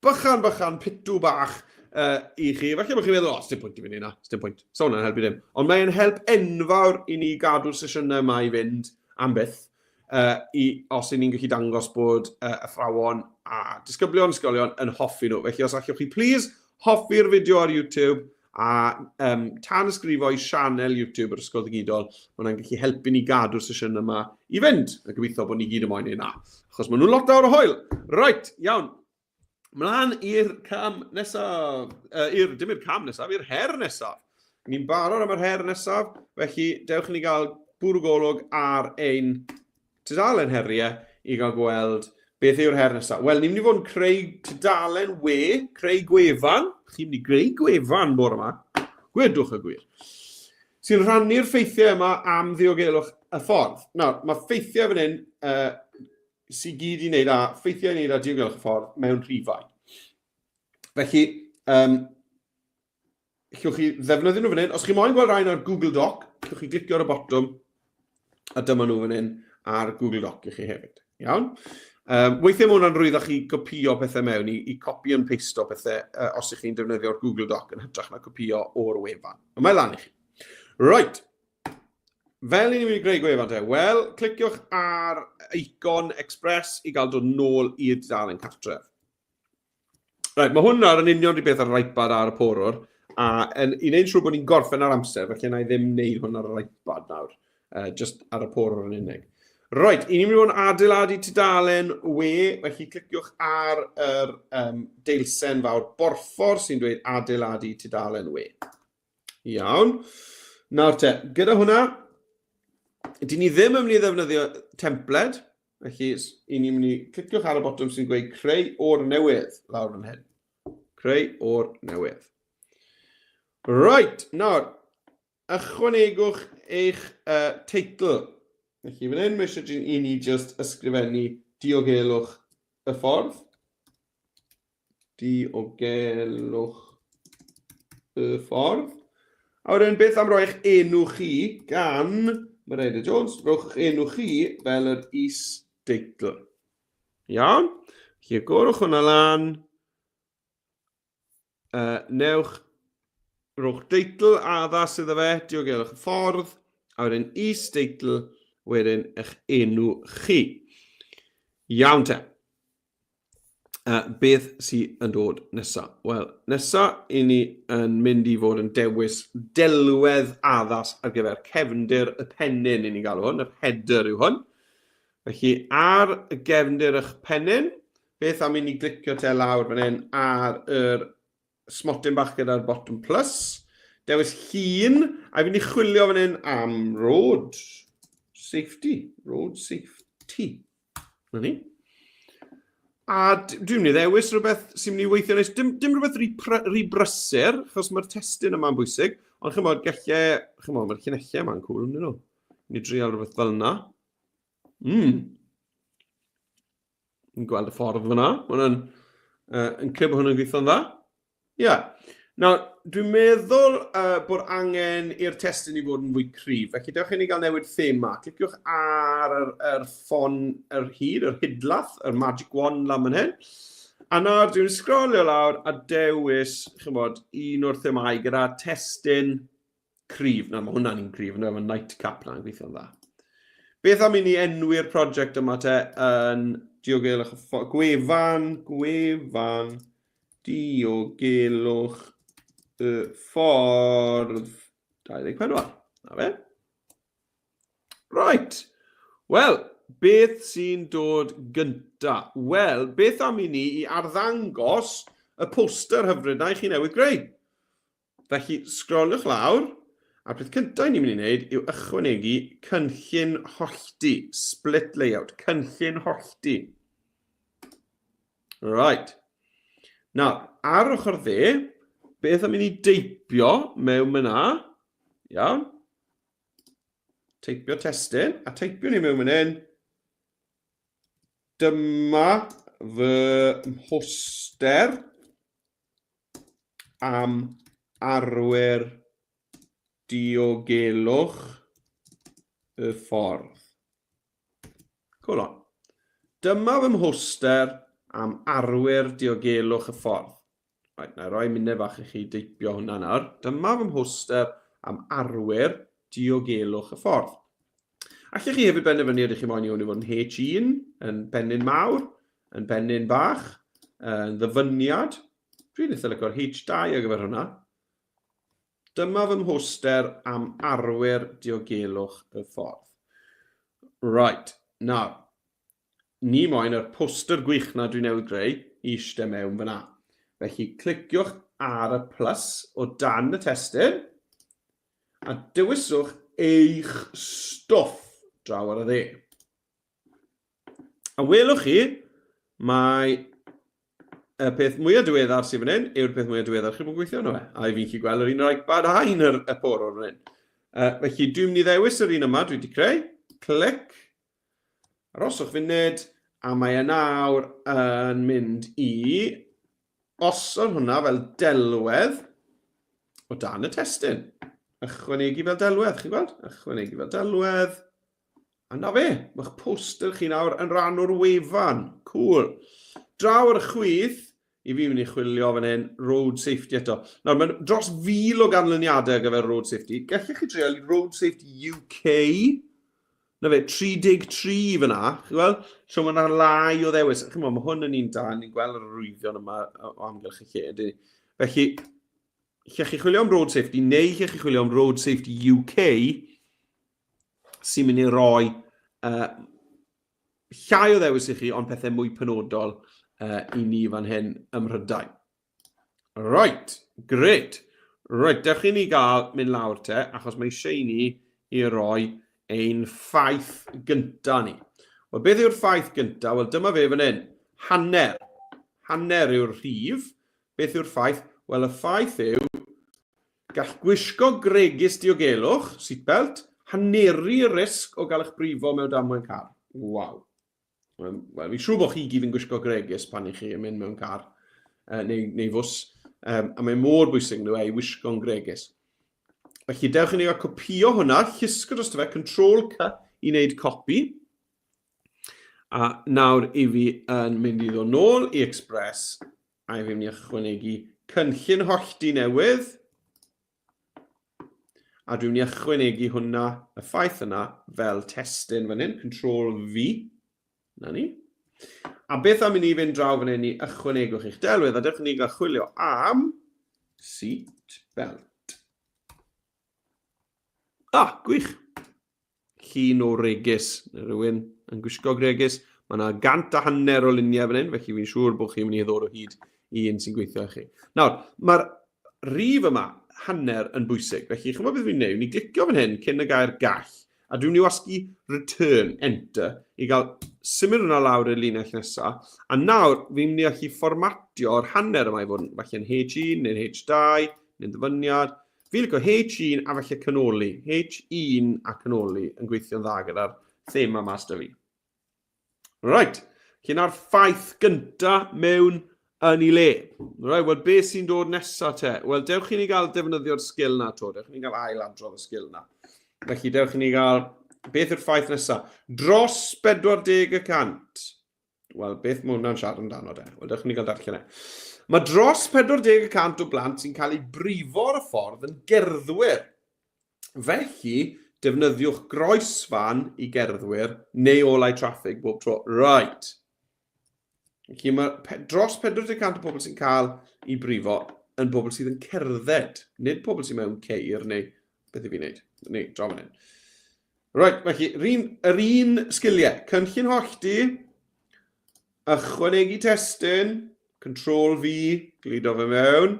bychan bychan, pitw bach i chi. Falle bod chi'n meddwl, o, oh, dim pwynt i fi wneud na, dim pwynt. So hwnna'n helpu dim. Ond mae'n help enfawr i ni gadw'r sesiynau yma i fynd am byth, i, os y'n ni'n gallu dangos bod athrawon a disgyblion ysgolion yn hoffi nhw. Felly os allwch chi, please, hoffi'r fideo ar YouTube, A um, tan ysgrifo i sianel YouTube yr Ysgol Ddigidol, mae hwnna'n gallu helpu ni gadw'r sesiwn yma i fynd. A gobeithio bod ni gyd yn moyn ei na. Achos maen nhw'n lot awr o hwyl. Right, iawn. Mlaen i'r cam nesaf. I'r, dim i'r cam nesaf, i'r her nesaf. Ni'n barod am yr her nesaf, felly dewch i ni gael bwrw golwg ar ein Tudalen heriau i gael gweld beth yw'r her nesaf. Wel, ni'n mynd i fod yn creu tudalen we, creu gwefan. Chi'n mynd i greu gwefan bore yma. Gwedwch y gwir. Sy'n rhannu'r ffeithiau yma am ddiogelwch y ffordd. Nawr, mae ffeithiau fan hyn sy'n gyd i wneud â ffeithiau i wneud â diogelwch y ffordd mewn rhifau. Felly, Allwch chi ddefnyddio nhw fan hyn. Os chi moyn gweld rhain ar Google Doc, allwch chi glicio ar y botwm a dyma nhw fan hyn ar Google Doc i chi hefyd. Iawn? Weithiau mae hwnna'n rhwydd chi gopio pethau mewn, i copy and paste o pethau os ych chi'n defnyddio'r Google Doc yn hytrach na copio o'r wefan. Ond mae lan i chi. Right. Fel i ni wedi greu gwefan te, wel, cliciwch ar icon Express i gael dod nôl i'r dudalen cartref. Right, mae hwn nawr yn union rhywbeth ar yr iPad a'r porwr, a yn, i wneud siŵr bod ni'n gorffen ar amser, felly na i ddim wneud hwn ar yr iPad nawr, just ar y porwr yn unig. Right, i ni'n mynd i fod yn adeiladu tudalen we, felly cliciwch ar yr deilsen fawr borffor sy'n dweud adeiladu tudalen we. Iawn. Nawr te, gyda hwnna, dyn ni ddim yn mynd i ddefnyddio templed, Felly, i ni'n mynd i cliciwch ar y botwm sy'n gweud creu o'r newydd lawr fan hyn. Creu o'r newydd. Right, nawr, ychwanegwch eich teitl. Felly, fan hyn, mae eisiau i ni just ysgrifennu diogelwch y ffordd. Diogelwch y ffordd. A wedyn, beth am roi'ch enw chi gan Miranda Jones? Rowch eich enw chi fel yr is-deitl. Iawn? Felly, agorwch hwnna lan. Newch, rhowch deitl addas iddo fe, diogelwch y ffordd, a wedyn is-deitl, wedyn eich enw chi. Iawn te. Beth sydd yn dod nesa? Wel, nesa i ni yn mynd i fod yn dewis delwedd addas ar gyfer cefndir y pennyn, i ni'n galw hwn, yr header yw hwn. Felly, ar y gefndir eich pennyn, beth am i ni glicio te lawr fan hyn ar yr smotyn bach gyda'r botwm plus, dewis llun, a fi'n i chwilio fan hyn am road safety, road safety. Na ni. A dwi'n mynd i ddewis rhywbeth sy'n mynd i weithio neis. Dim, dim rhywbeth rhy, rhy brysur, achos mae'r testun yma'n bwysig, ond chymod, gallai, chymod, mae'r llinellau yma'n cool, yn nhw. Ni drial rhywbeth fel yna. Yn gweld y ffordd fyna. Mae hwnna'n yn credu bod hwnna'n gweithio'n dda. Ie. Yeah. Nawr, dwi'n meddwl bod angen i'r testun i fod yn fwy cryf, felly dewch i ni gael newid thema. Cliciwch ar yr, yr ffon yr hyd, yr hidlath, yr magic wand lan fan hyn. A nawr dwi'n sgrolio lawr a dewis, chymod, un o'r themâu gyda testun cryf. Na, mae hwnna'n un cryf, ynddo, mae nightcap na'n gweithio'n dda. Beth am i ni enwi'r prosiect yma te yn diogelwch y gwefan, gwefan diogelwch y ffordd 24. Na fe. Right. Wel, beth sy'n dod gynta? Wel, beth am i ni i arddangos y poster hyfryd na i chi newydd greu? Felly, sgroliwch lawr, a'r peth cyntaf ni'n mynd i wneud yw ychwanegu cynllun hollti, split layout, cynllun hollti. Right. Nawr, ar ochr dde, beth am i ni deipio mewn myna? Iawn. Teipio testun, a teipio ni mewn fan hyn. Dyma fy mhoster am arwyr diogelwch y ffordd. Colon. Dyma fy mhoster am arwyr diogelwch y ffordd. Right, na i roi munud bach i chi deipio hwnna nawr. Dyma fy mhoster am arwyr diogelwch y ffordd. Allech chi hefyd benderfynu ydych chi moyn i hwn i fod yn H1, yn bennyn mawr, yn bennyn bach, yn ddyfyniad. Dwi'n eitha lyco'r H2 ar gyfer hwnna. Dyma fy mhoster am arwyr diogelwch y ffordd. Right, nawr, ni moyn yr poster gwych na dwi newydd greu i eistedd mewn fyna. Felly, cliciwch ar y plus o dan y testun, a dewiswch eich stwff draw ar y dde. A welwch chi, mae y peth mwyaf diweddar sydd fan hyn yw'r peth mwyaf diweddar chi bod yn gweithio arno fe. A i fi'n gallu gweld yr un o'r iPad a un yr y porwr fan hyn. Felly dwi'n mynd i ddewis yr un yma dwi wedi creu. Clic. Aroswch funud, a mae e nawr yn mynd i osod hwnna fel delwedd o dan y testun. Ychwanegu fel delwedd, chi'n gweld? Ychwanegu fel delwedd. A na fe, mae'ch poster chi nawr yn rhan o'r wefan. Cool. Draw ar y chwith, i fi mynd i chwilio fan hyn, road safety eto. Nawr, mae dros 1,000 o ganlyniadau ar gyfer road safety. Gallech chi dreul Road Safety UK. Na fe, 33 fyna, chi'n gweld? So mae yna lai o ddewis. Chi'n gweld, mae hwn yn un da, ni'n gweld yr arwyddion yma o amgylch y lle. Ydy. Felly, lle chi chwilio am Road Safety, neu lle chi chwilio am Road Safety UK, sy'n mynd i roi llai o ddewis i chi, ond pethau mwy penodol i ni fan hyn ym Mhrydain. Right, great. Right, dewch i ni gael mynd lawr te, achos mae eisiau i ni i roi ein ffaith gynta ni. Wel, beth yw'r ffaith gynta? Wel, dyma fe fan hyn. Hanner. Hanner yw'r rhif. Beth yw'r ffaith? Wel, y ffaith yw Gall gwisgo gwregys diogelwch, seatbelt, haneru y risg o gael eich brifo mewn damwain car. Waw. Wel, fi'n siŵr bod chi gyd yn gwisgo gwregys pan i chi yn mynd mewn car neu, neu fws. A mae mor bwysig nhw e, i wisgo'n gwregys. Felly, dewch i ni gael copio hwnna, llusgo dros fe, Control C i wneud copi. A nawr i fi yn mynd i ddod nôl i Express a i fi mynd i ychwanegu cynllun hollti newydd. A dwi'n mynd i ychwanegu hwnna, y ffaith yna, fel testun fan hyn, Control V. Na ni. A beth am i ni fynd draw fan hyn i ychwanegwch eich delwedd, a dewch i ni gael chwilio am seat belt. Ah, gwych! Llun o wregys, neu rhywun yn gwisgo gwregys. Mae yna 150 o luniau fan hyn, felly fi'n siŵr bod chi'n mynd i ddod o hyd i un sy'n gweithio i chi. Nawr, mae'r rif yma, hanner, yn bwysig. Felly, chymod beth fi'n neud? Ni glicio fan hyn cyn y gair gall, a dwi'n mynd i wasgu return, enter, i gael symud hwnna lawr i'r linell nesaf. A nawr, fi'n mynd i allu fformatio'r hanner yma i fod yn falle'n H1 neu'n H2, neu'n ddyfyniad. Fi'n licio H1 a falle canoli. H1 a canoli yn gweithio'n dda gyda'r thema ma s'da fi. Right, lle na'r ffaith gynta mewn yn ei le. Right, wel beth sy'n dod nesa te? Wel, dewch i ni gael defnyddio'r sgil na to. Dewch i ni gael ail adrodd y sgil na. Felly, dewch i ni gael... Beth yw'r ffaith nesa? Dros 40 y cant. Wel, beth mae hwnna'n siarad amdano de? Wel, dewch i ni gael darllen e. Mae dros 40 y cant o blant sy'n cael eu brifo ar y ffordd yn gerddwyr. Felly, defnyddiwch groesfan i gerddwyr neu olau traffig bob tro. Right. Felly mae dros 40 y cant o bobl sy'n cael eu brifo yn bobl sydd yn cerdded, nid pobl sydd mewn ceir neu beth i fi wneud. Neu, draw fan hyn. Right, felly, yr un, yr un sgiliau. Cynllun hollti, ychwanegu testun, Control V, gludo fe mewn.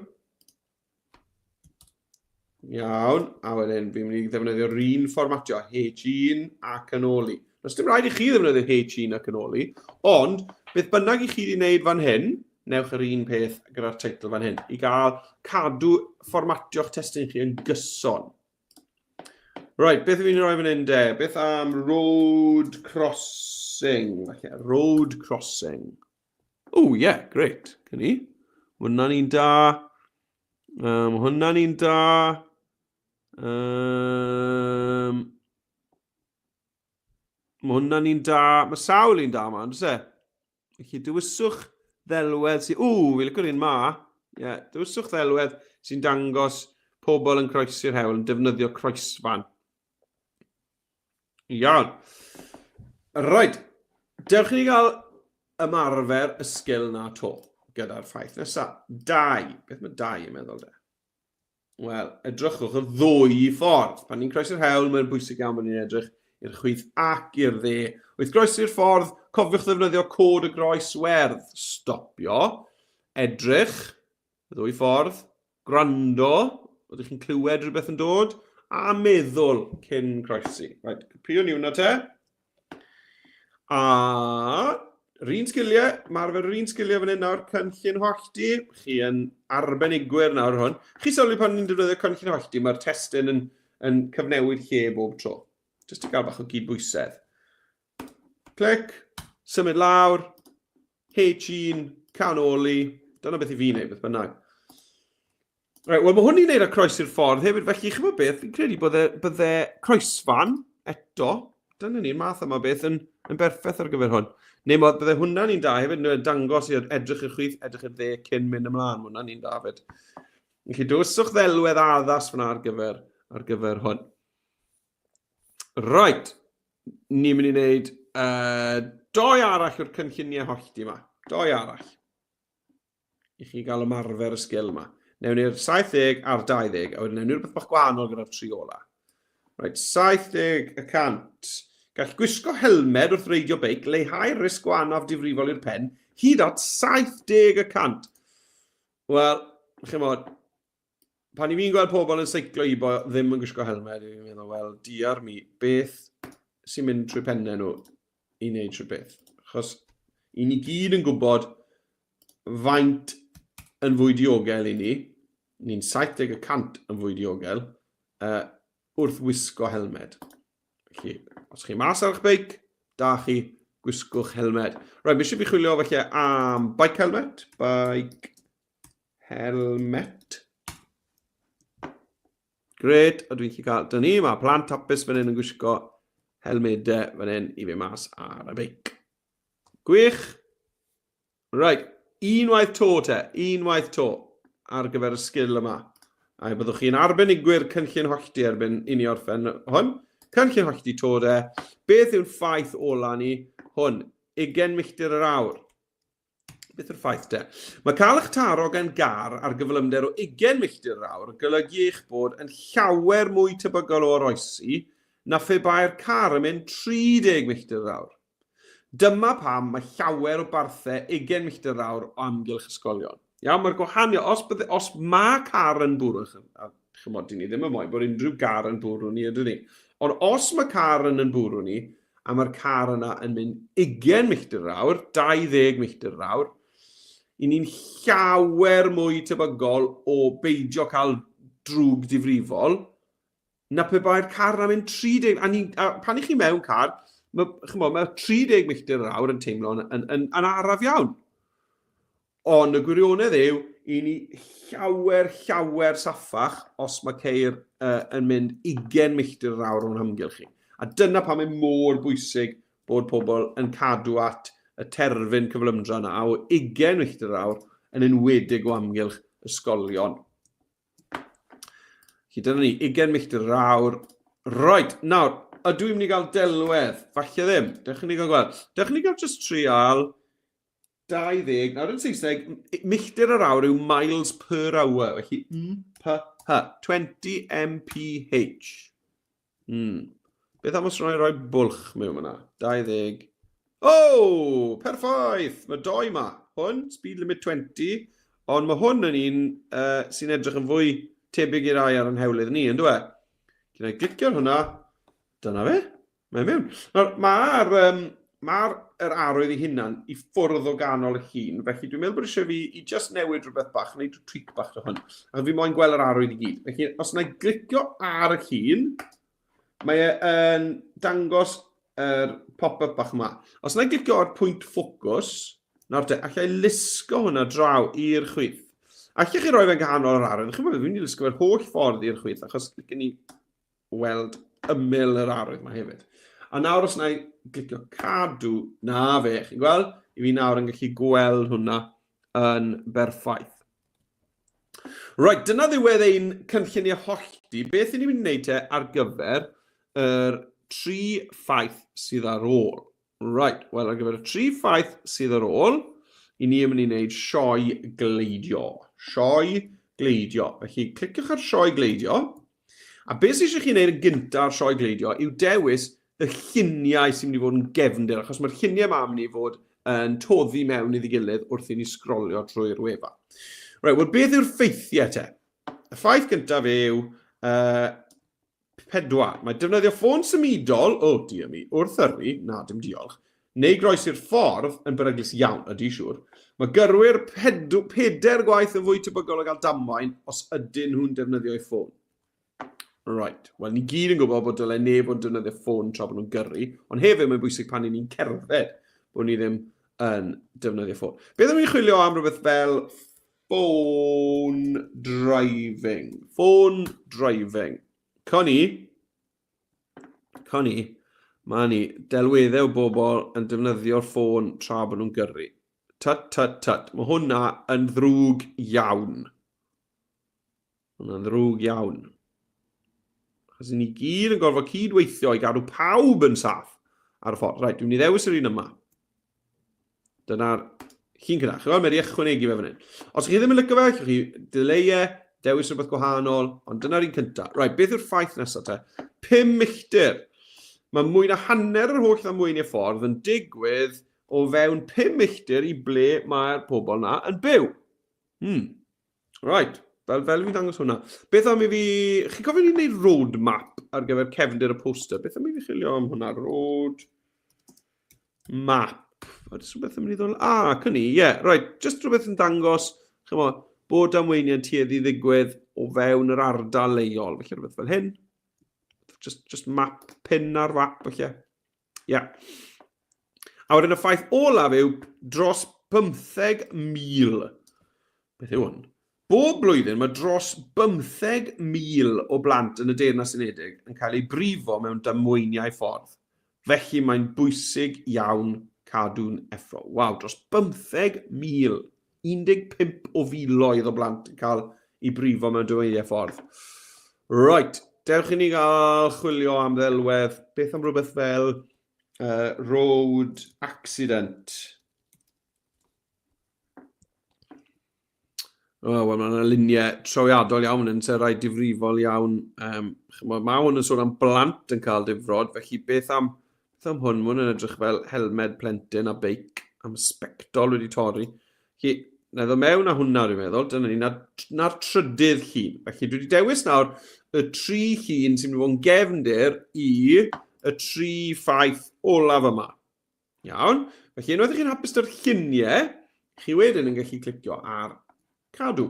Iawn, a wedyn fi'n mynd i ddefnyddio'r un fformatio, H1 ac yn ôl i. Does dim rhaid i chi ddefnyddio H1 ac yn ôl i, ond beth bynnag i chi wedi wneud fan hyn, newch yr un peth gyda'r teitl fan hyn, i gael cadw fformatio'ch testun chi yn gyson. Right, beth fi'n rhoi fan hyn de? Beth am road crossing? Falle, road crossing. Oh, yeah, great. Cyn ni. Hwna'n un da. Hwna'n un da. Mae hwnna'n un da. Mae sawl un da yma, on'd oes e? Felly, dewiswch ddelwedd sy'n... Ww, fi licio'r un ma. Ie, yeah, dewiswch ddelwedd sy'n dangos pobl yn croesi'r hewl yn defnyddio croesfan. Iawn. Right. Dewch i ni gael ymarfer y sgil na to gyda'r ffaith nesaf. Dau. Beth mae dau yn meddwl de? Wel, edrychwch y ddwy ffordd. Pan ni'n croesi'r hewl, mae'n bwysig iawn bod ni'n edrych i'r chwith ac i'r dde. Wrth groesi'r ffordd, cofiwch ddefnyddio cod y groes werdd. Stopio, edrych, y ddwy ffordd, gwrando, ydych chi'n clywed rhywbeth yn dod, a meddwl cyn croesi. Right, copio ni hwnna te. A yr un sgiliau, mae arfer yr un sgiliau fan hyn nawr, cynllun hollti. Chi yn arbenigwyr nawr hwn. Chi sylwi pan ni'n defnyddio cynllun hollti, mae'r testun yn, yn cyfnewid lle bob tro. Jyst i gael bach o gydbwysedd. Clic, symud lawr, H1, canoli. Dyna beth i fi wneud, beth bynnag. Right, wel mae hwn i'n neud â croesi'r ffordd hefyd, felly chymod beth, fi'n credu bydde, bydde croesfan eto, dyna ni'r math yma beth yn, yn berffaith ar gyfer hwn. Neu mae, bydde hwnna'n un da hefyd, nhw'n dangos i'r edrych i'r chwith, edrych i'r dde cyn mynd ymlaen, mae hwnna'n un da hefyd. Felly dewiswch ddelwedd addas fyna ar gyfer, ar gyfer hwn. Right, ni'n mynd i wneud doi arall o'r cynlluniau hollti yma. Doi arall. i chi gael ymarfer y sgil yma. Newn ni'r 70 a'r 20, a wedyn newn ni rhywbeth bach gwahanol gyda'r tri ola. Right, 70 y cant. Gall gwisgo helmed wrth reidio beic leihau'r risg o anaf difrifol i'r pen hyd at 70 y cant. Wel, chymod, pan i fi'n gweld pobl yn seiclo i bo ddim yn gwisgo helmed, fi'n meddwl, wel, diar mi, beth sy'n mynd trwy pennau nhw i wneud rhywbeth? Achos i ni gyd yn gwybod faint yn fwy diogel i ni, ni'n 70 y cant yn fwy diogel, uh, wrth wisgo helmed. Felly, os chi mas ar eich beic, da chi, gwisgwch helmed. Right, mi eisiau fi chwilio felly am bike helmet. Bike helmet. Gret, a dwi'n gallu cael, dyna ni, mae plant hapus fan hyn yn gwisgo helmedau fan hyn i fi mas ar y beic. Gwych. Right, unwaith to te, unwaith to ar gyfer y sgil yma. A byddwch chi'n arbenigwyr cynllun hollti erbyn i ni orffen hwn. Cynllun hollti to de. Beth yw'n ffaith ola ni? Hwn, 20 milltir yr awr. Beth yw'r ffaith de? Mae cael eich taro gan gar ar gyflymder o 20 milltir yr awr yn golygu eich bod yn llawer mwy tebygol o oroesi na phe bai'r car yn mynd 30 milltir yr awr. Dyma pam mae llawer o barthau 20 milltir yr awr o amgylch ysgolion. Iawn, mae'r gwahaniaeth, os, bydde, os mae car yn bwrw, a chymod, dyn ni ddim yn moyn bod unrhyw gar yn bwrw ni, ydyn ni. Ond os mae car yn yn bwrw ni, a mae'r car yna yn mynd 20 milltir yr awr, 20 milltir yr awr, i ni'n llawer mwy tebygol o beidio cael drwg difrifol na pe bai'r car yna'n mynd 30, a, ni, a pan i chi mewn car, mae, chymod, mae 30 milltir yr awr yn teimlo'n yn, yn, yn araf iawn. Ond y gwirionedd yw, i ni llawer, llawer saffach os mae ceir uh, yn mynd 20 milltir yr awr o'n hamgylch chi. A dyna pam mae mor bwysig bod pobl yn cadw at y terfyn cyflymdra yna o 20 milltir yr awr yn enwedig o amgylch ysgolion. Felly dyna ni, 20 milltir yr awr. Right, nawr, ydw i'n mynd i gael delwedd? Falle ddim. Dewch i ni gael gweld. Dewch i ni gael just trial 20. Nawr yn Saesneg, milltir yr awr yw miles per hour. Felly MPH, 20 mph. Hmm. Beth am os rhoi rhoi bwlch mewn yna? 20. Oh! Perffaith! Mae doi ma. Hwn, speed limit 20. Ond mae hwn yn un uh, sy'n edrych yn fwy tebyg i'r rai ar yn hewlydd ni, yn dwi? Cyn i glicio ar hwnna, dyna fe. Mae'n mewn. Nawr, mae'r um, mae yr arwydd ei hunan i ffwrdd o ganol y llun, felly dwi'n meddwl bod eisiau fi i just newid rhywbeth bach, wneud rhyw tweak bach o hwn. A fi moyn gweld yr arwydd i gyd. Felly, os yna i glicio ar y llun, mae e yn dangos yr pop-up bach yma. Os yna i glicio ar pwynt ffocws, nawr te, allai lusgo hwnna draw i'r chwith. Allech chi roi fe'n ganol yr arwydd. Chi'n gwybod, fi'n mynd i lusgo fe'r holl ffordd i'r chwith, achos licen ni weld ymyl yr arwydd yma hefyd. A nawr os na i glicio cadw, na fe, chi'n gweld? I fi nawr yn gallu gweld hwnna yn berffaith. Right, dyna ddiwedd ein cynlluniau hollti. Beth ni'n mynd i wneud te ar gyfer yr tri ffaith sydd ar ôl? Right, wel ar gyfer y tri ffaith sydd ar ôl, i ni yn mynd i wneud sioe gleidio. Sioe gleidio. Felly, cliciwch ar sioe gleidio. A beth sydd eisiau chi wneud yn gyntaf ar sioe gleidio yw dewis y lluniau sy'n mynd i fod yn gefndir, achos mae'r lluniau yma yn mynd i fod yn toddi mewn iddi gilydd wrth i ni sgrolio trwy'r wefan. Right, wel beth yw'r ffeithiau te? Y ffaith gyntaf yw, uh, 4. Mae defnyddio ffôn symudol, oh dear me, wrth yrru, na dim diolch, neu groesi'r ffordd yn beryglus iawn, ydy siŵr. Mae gyrwyr pedair gwaith yn fwy tebygol o gael damwain os ydyn nhw'n defnyddio eu ffôn. Right, wel ni gyd yn gwybod bod dylai neb fod yn defnyddio ffôn tra bod nhw'n gyrru, ond hefyd mae'n bwysig pan ni'n cerdded bod ni ddim yn defnyddio ffôn. Beth am i chwilio am rhywbeth fel Phone driving. Phone driving. Connie. Connie. Mae ni delweddau o bobl yn defnyddio'r ffôn tra bod nhw'n gyrru. Tut, tut, tut. Mae hwnna yn ddrwg iawn. Hwnna'n ddrwg iawn. Achos ni gyd yn gorfod cydweithio i gadw pawb yn saff ar y ffordd. Rhaid, dwi'n mynd i ddewis yr un yma. Dyna'r llun cynnar. Chi'n gweld, mae wedi ychwanegu fe fan hyn. Os chi ddim yn licio fe, allwch chi dileu e, dewis rhywbeth gwahanol, ond dyna'r un cyntaf. Right, beth yw'r ffaith nesaf te? 5 milltir. Mae mwy na hanner yr holl ddamweiniau ffordd yn digwydd o fewn 5 milltir i ble mae'r pobl na yn byw. Hmm. Right, fel, fel fi ddangos hwnna. Beth am i fi... Chi'n cofio ni'n gwneud roadmap ar gyfer cefndir y poster? Beth am i fi chwilio am hwnna? Road map. Oes rhywbeth yn mynd i ddod... Ah, cynni, ie. Yeah, right, just rhywbeth yn dangos, chymo, bod damweiniau'n tueddu ddigwydd o fewn yr ardal leol. Felly rhywbeth fel hyn. Just, just map, pin ar fap, felly. Ie. Yeah. A wedyn y ffaith olaf yw dros 15,000. Beth yw hwn? Bob blwyddyn mae dros 15,000 o blant yn y Deyrnas Unedig yn cael eu brifo mewn damweiniau ffordd. Felly mae'n bwysig iawn Cadw'n effro. Waw, dros 15,000, 15 o filoedd o blant yn cael i brifo mewn dymeidiau ffordd. Right, dewch i ni gael chwilio am ddelwedd. Beth am rhywbeth fel road accident? O, wel, mae yna luniau trawiadol iawn yn se rai difrifol iawn. Um, chymod, mae hwn yn sôn am blant yn cael difrod, felly beth am, beth am hwn? Mae hwn yn edrych fel helmed plentyn a beic am sbectol wedi torri. Felly, na ddod mewn â hwnna, dwi'n meddwl. Dyna ni, na'r na trydydd llun. Felly, dwi wedi dewis nawr y tri llun sy'n mynd i fod yn gefndir i y tri ffaith olaf yma. Iawn. Felly, unwaith ych chi'n hapus dy'r lluniau, chi wedyn yn gallu clicio ar cadw.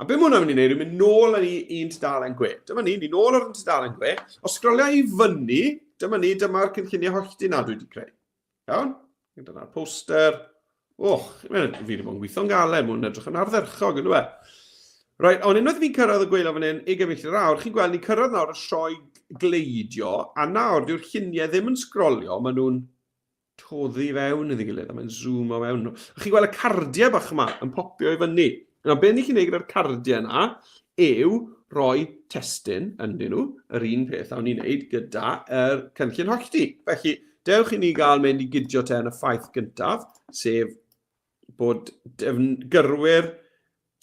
A be mae hwnna'n mynd i wneud yw mynd nôl â ni i'n tudalen gwe. Dyma ni, ni nôl ar yn tudalen gwe. Os sgrolio i fyny, dyma ni, dyma'r cynlluniau hollti na dwi wedi creu. Iawn? Dyna'r poster. Och, fi wedi bod yn gweithio'n galed, mae'n edrych yn ardderchog, yn dweud. Right, ond unwaith fi'n cyrraedd y gweilod fan hyn, 20 milltir yr awr, chi'n gweld ni'n cyrraedd nawr y sioe gleidio, a nawr dyw'r lluniau ddim yn sgrolio, maen nhw'n toddi fewn iddi gilydd, a mae'n zoom o fewn nhw. A chi'n gweld y cardiau bach yma yn popio i fyny. Nawr, be ni chi'n neud gyda'r cardiau yna yw rhoi testun ynddyn nhw, yr un peth a o'n i'n neud gyda yr cynllun hollti. Felly, dewch i ni gael mynd i gydio te yn y ffaith gyntaf, sef bod gyrwyr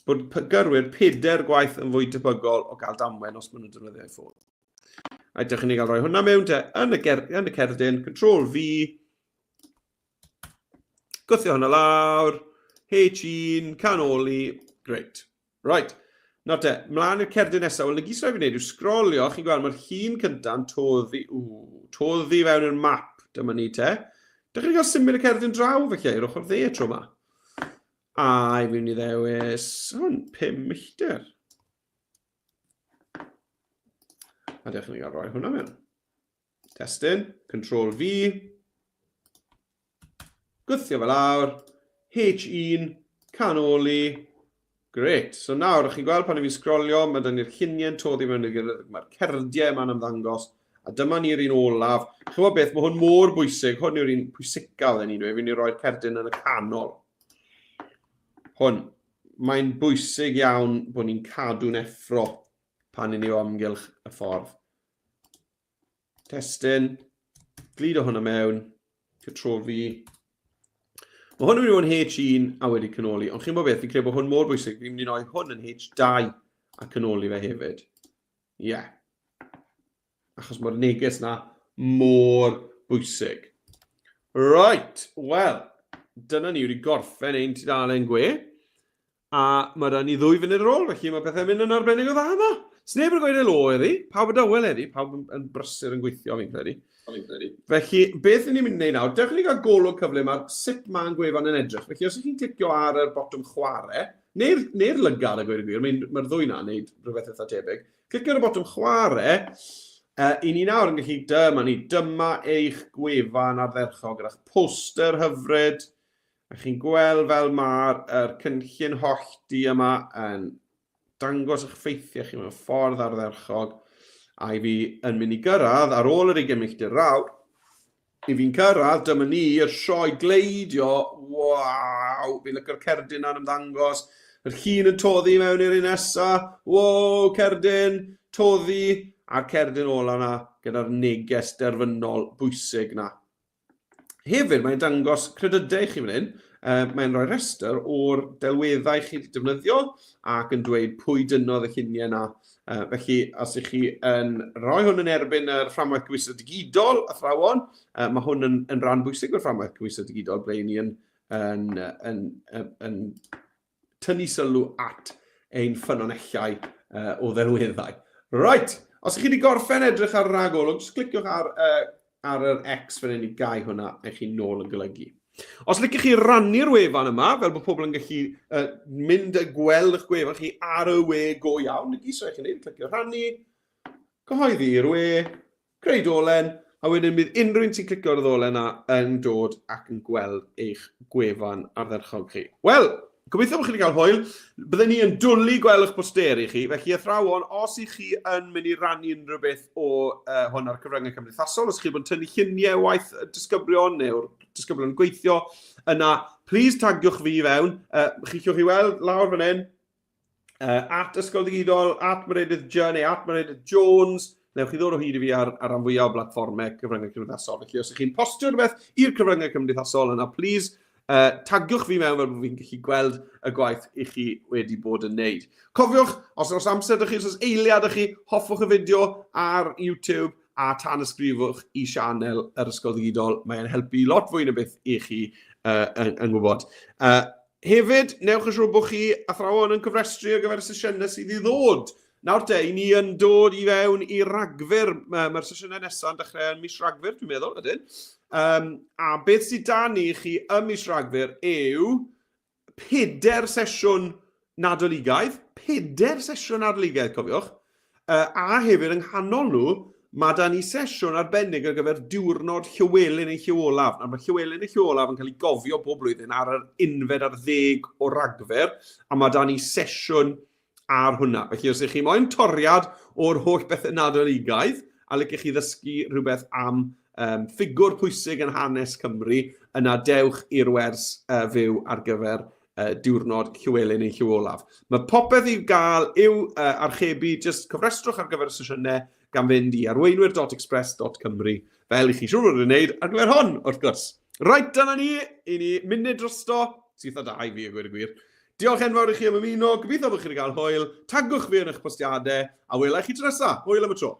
bod gyrwyr pedair gwaith yn fwy tebygol o gael damwen os maen nhw'n defnyddio eu ffôn. A dewch i ni gael rhoi hwnna mewn te yn y, ger, yn y cerdyn, Control V, gwthio hwnna lawr, H1, canoli, great. Right, nawr te, mlaen i'r cerdyn nesaf. Wel, na gyd sy'n rhaid fi wneud yw sgrolio, chi'n gweld mae'r llun cyntaf yn toddi, ww, toddi fewn i'r map, dyma ni te. Dych chi'n cael symud y cerdyn draw felly, i'r ochr dde tro yma. A i fi mynd i ddewis hwn, 5 milltir. A dewch i ni gael rhoi hwnna mewn. Testun, Control V. Gwthio fe lawr, H1, canoli. Great. So nawr, chi'n gweld pan i fi'n sgrolio, mae dyn ni'r lluniau'n toddi mewn i'r gilydd, mae'r cerdiau yma'n ymddangos, a dyma ni'r un olaf. Chi'n gwybod beth, mae hwn mor bwysig, hwn yw'r un pwysica oedden ni'n dweud, fi'n mynd i roi'r cerdyn yn y canol. Hwn. Mae'n bwysig iawn bod ni'n cadw'n effro pan i ni o amgylch y ffordd. Testun, gludo hwnna mewn, Control V. Mae hwn yn mynd i fod yn H1 a wedi canoli, ond chi'n bod beth, fi'n credu bod hwn mor bwysig, fi'n mynd i roi hwn yn H2 a canoli fe hefyd. Ie. Yeah. Achos mae'r neges na mor bwysig. Right, wel, dyna ni wedi gorffen ein tudalen gwe. A mae 'da ni ddwy funud ar ôl, felly mae pethau'n mynd yn arbennig o dda yma. Sneb yn gweud helo heddi, pawb yn dawel heddi, pawb yn, yn brysur yn gweithio fi'n credu. Fi'n credu. Felly, beth ni'n mynd i wneud nawr, dewch i ni gael golwg cyflym ar sut mae'n gwefan yn edrych. Felly, os ydych chi'n clicio ar yr botwm chwarae, neu'r neu lygad a gweud y gwir, mae'r mae ddwy na'n neud rhywbeth eitha tebyg. Clicio ar y botwm chwarae, i ni nawr yn gallu, dyma ni, dyma eich gwefan ardderchog gyda'ch poster hyfryd, A chi'n gweld fel mae'r er cynllun hollti yma yn dangos eich ffeithiau chi mewn ffordd ardderchog. A i fi yn mynd i gyrraedd ar ôl yr 20 milltir rawr, i fi'n cyrraedd, dyma ni, y sioe gleidio, waw, fi'n lycio'r cerdyn na'n ymddangos, yr llun yn toddi mewn i'r un nesa, wow, cerdyn, toddi, a'r cerdyn ola na gyda'r neges derfynol bwysig na. Hefyd, mae'n dangos credydau i chi fan hyn. Mae'n rhoi rhestr o'r delweddau chi wedi defnyddio ac yn dweud pwy dynnodd y lluniau yna. Felly, os ych chi yn rhoi hwn yn erbyn yr fframwaith cymhwyso digidol, athrawon, mae hwn yn, yn rhan bwysig o'r fframwaith cymhwyso digidol, ble ni yn, yn, yn, yn, yn tynnu sylw at ein ffynonellau uh, o ddelweddau. Right, os ych chi wedi gorffen edrych ar y rhagolwg, jyst cliciwch ar, uh, ar yr X fan hyn i gau hwnna a chi nôl yn golygu. Os licech chi rannu'r wefan yma, fel bod pobl yn gallu uh, mynd a gweld eich gwefan chi ar y we go iawn, y gyd sy'n chi'n neud, clicio rhannu, cyhoeddi i'r we, Creu dolen, a wedyn bydd unrhyw un sy'n clicio ar y ddolen 'na yn dod ac yn gweld eich gwefan ardderchog chi. Wel, Gobeithio bod chi wedi cael hwyl. Byddwn ni yn dwlu gweld eich posteri chi. Felly, athrawon, os ych chi yn mynd i rannu unrhyw beth o hwn ar cyfryngau cymdeithasol, os chi bod yn tynnu lluniau waith disgyblion neu'r disgyblion yn gweithio, yna, please tagiwch fi i fewn. Chi llwch chi weld lawr fan hyn, at Ysgol Ddigidol, at Meredydd J neu at Meredydd Jones, newch chi ddod o hyd i fi ar ran fwyaf o blatfformau cyfryngau cymdeithasol. Felly os ych chi'n postio rhywbeth i'r cyfryngau cymdeithasol yna, please tagiwch fi mewn fel bod fi'n gallu gweld y gwaith i chi wedi bod yn neud. Cofiwch, os oes amser ydych chi, os oes eiliad ydych chi, hoffwch y fideo ar YouTube a tanysgrifwch i sianel yr Ysgol Ddigidol. Mae'n helpu lot fwy na beth i chi yn gwybod. Hefyd, newch yn siŵr bod chi athrawon yn cyfrestru ar gyfer y sesiynau sydd i ddod. Nawr te, i ni yn dod i fewn i Ragfyr. Mae'r sesiynau nesaf yn dechrau yn mis Ragfyr, dwi'n meddwl, ydyn. A beth sydd da ni chi ym mis Ragfyr yw peder sesiwn Nadoligaidd, peder sesiwn Nadoligaidd, cofiwch, a hefyd yng nghanol nhw, mae da ni sesiwn arbennig ar gyfer diwrnod Llywelyn ein Llyw Olaf. Nawr, mae Llywelyn ein Llyw Olaf yn cael ei gofio bob blwyddyn ar yr unfed ar ddeg o Ragfyr, a mae da ni sesiwn ar hwnna. Felly, os ydych chi moyn toriad o'r holl bethau Nadoligaidd, a licech chi ddysgu rhywbeth am ffigwr pwysig yn hanes Cymru, yna dewch i'r wers fyw ar gyfer diwrnod Llywelyn ein Llyw Olaf. Mae popeth i'w gael i'w archebu, jyst cofrestrwch ar gyfer y sesiynau gan fynd i arweinwyr.express.cymru, fel i chi siŵr fod yn wneud ar gyfer hon, wrth gwrs. Reit, dyna ni, i ni munud drosto, sydd eitha da i fi a gweud y gwir. Diolch enfawr i chi am ymuno, gobeithio bod chi wedi cael hwyl, tagwch fi yn eich postiadau, a wela i chi tro nesaf. Hwyl am y tro.